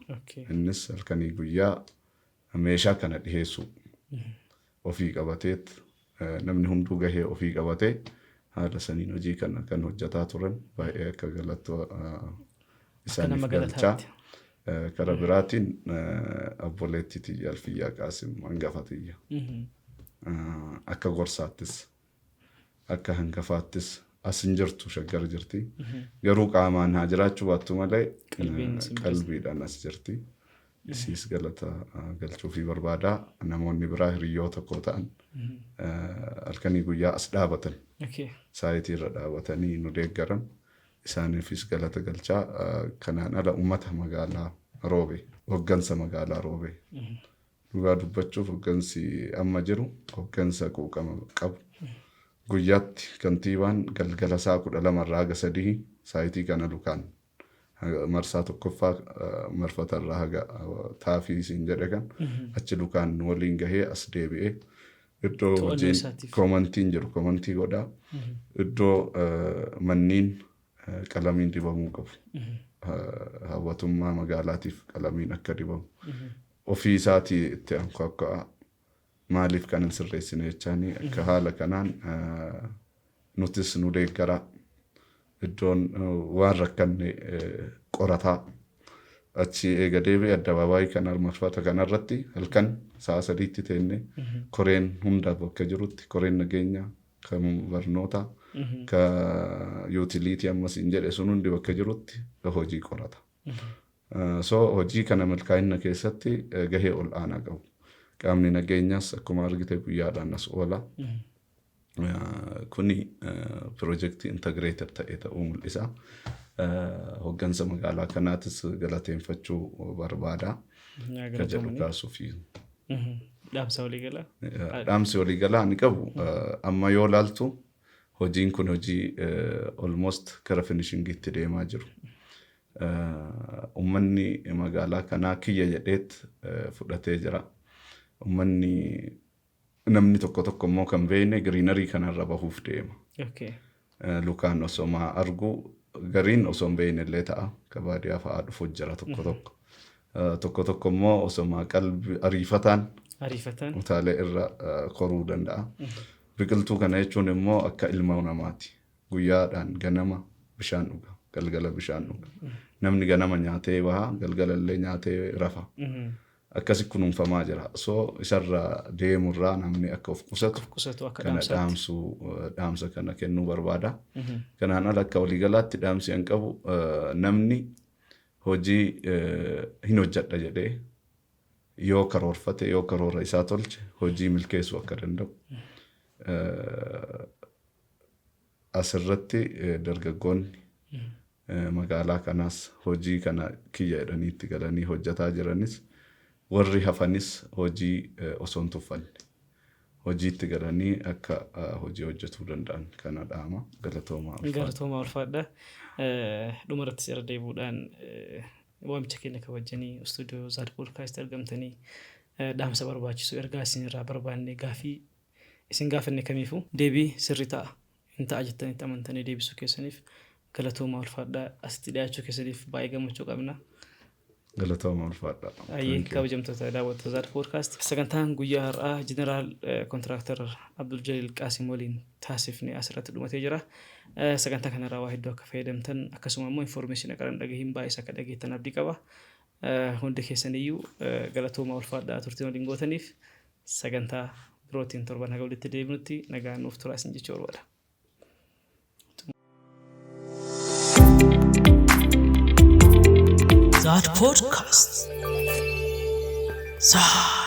Innis halkanii guyyaa meeshaa kana dhiheessuu ofii qabateet, namni hunduu gahee ofii qabatee haala saniin hojii kana kan hojjetaa turan baay'ee akka galatoo isaaniif nama galchaa. galataatti. Karaa biraatiin obboleettii tiyya Alfiyyaa Qaasim, hangafa tiyya. Akka gorsaattis akka hangafaattis as hin jirtu, Shaggar jirti. Garuu qaamaan haa jiraachuu baattu malee Qalbiin isin bira. Qalbiidhaan as jirti. Isiis galata galchuufii barbaada. Namoonni biraa hiriyoota koo ta'an halkanii guyyaa as dhaabatan. Siteii irra dhaabatanii nu deeggaran. Isaaniifis galata galchaa. Kanaan ala uummata magaalaa Roobee, hoggansa magaalaa Roobee. Dhugaa dubbachuuf hoggansi amma jiru hoggansa quuqama qabu. Guyyaatti kantiibaan galgala sa'a 12 irraa haga 3 saayitii kana lukaan marsaa tokkoffaa marfata irraa haga taafii siin jedhe kan achi lukaan waliin gahee as deebi'ee iddoo To'annoo hojiin isaatiif. koomantiin jiru koomantii godhaa. Iddoo manniin qalamiin dibamuu qabu. Hawwatummaa magaalaatiif qalamiin akka dibamu. Ofii isaatii itti ankaakka'a. Maaliif kan hin sirreessine jechaanii akka haala kanaan nutis nu deeggaraa. Iddoon waan rakkanne qorataa. Achi eega deebi'e addabaabaayii kana marfata kanarratti halkan sa'a 3tti teenne koreen hunda bakka jirutti, koreen nageenyaa, kan barnootaa, ka utility ammas hin jedhe sun hundi bakka jirutti hojii qorata. So hojii kana milkaa'ina keessatti gahee ol aanaa qabu. Qaamni nageenyaas akkuma argite guyyaadhaan as oola. Kuni pirojektii integrated ta'e ta'uu mul'isa. Hoggansa magaalaa kanaatis galateeffachuu barbaada. Ka jedhu kaasuufi. Dhaamsa waliigalaa. Dhaamsi waliigalaa ani qabu amma yoo laaltu hojiin kun hojii almost gara finishingiitti deemaa jiru. Uummanni magaalaa kanaa kiyya jedheet fudhatee jira. Uummanni namni tokko tokko immoo kan beekne greenery kanarra bahuuf deema. Lukaan osoma argu gariin osoo hin beekne illee ta'a. Ka baadiyyaa fa'aa dhufu jira tokko tokko. Tokko tokko immoo osoma qalbi ariifataan Ariifatan. Utaalee irra koruu danda'a. Biqiltuu kana jechuun immoo akka ilma namaati. Guyyaadhaan ganama bishaan dhuga, galgala bishaan dhuga. Namni ganama nyaatee baha, galgala illee nyaatee rafa. Akkasi kunuunfamaa jira. So isarra deemurraa namni akka of qusatu Of qusatu akka kana dhaamsaatti. Dhaamsuu dhaamsa kana kennuu barbaada. Kanaan ala akka waliigalaatti dhaamsi an qabu namni hojii hin hojjedha jedhee yoo karoorfate, yoo karoora isaa tolche, hojii milkeessuu akka danda'u. Asirratti dargaggoonni magaalaa kanaas hojii kana kiyya jedhanii itti galanii hojjetaa jiranis, warri hafanis hojii osoo hin tuffanne hojiitti galanii akka hojii hojjetuu danda'an kana dhaama. Galatoomaa, ulfaadha. Galatoomaa, ulfaadha. Dhumarrattis irra deebi'uudhaan waamicha keenya kabajanii istuudiyoo Zaad Podcast argamtanii dhaamsa barbaachisu, ergaa isin irraa barbaanne, gaafii isin gaafanne kamiifuu deebii sirrii ta'a hin ta'a jettanitti amantanii deebisuu keessaniif galatoomaa, ulfaadhaa. Asitti dhiyaachuu keessaniif baay'ee gammachuu qabna. Galatooma, ulfaadha. Ayyee. Thank you. Kabajamtoota daawwattoota Zaad Podcast, sagantaan guyyaa har'aa General Contractor Abdul Jaliil Qaasim waliin taasifne asirratti dhumatee jira. Sagantaa kanarraa waa hedduu akka fayyadamtan, akkasuma immoo information qaran dhagahiin baay'ees akka dhageettan abdii qaba. Hundi keessaniyyuu galatoomaa, ulfaadhaa, turtiin waliin gootaniif. Sagantaa birootiin torban haga walitti deebinutti nagaan nuuf turaa isin jechuu barbaada. Zaad Podcast. Zaad.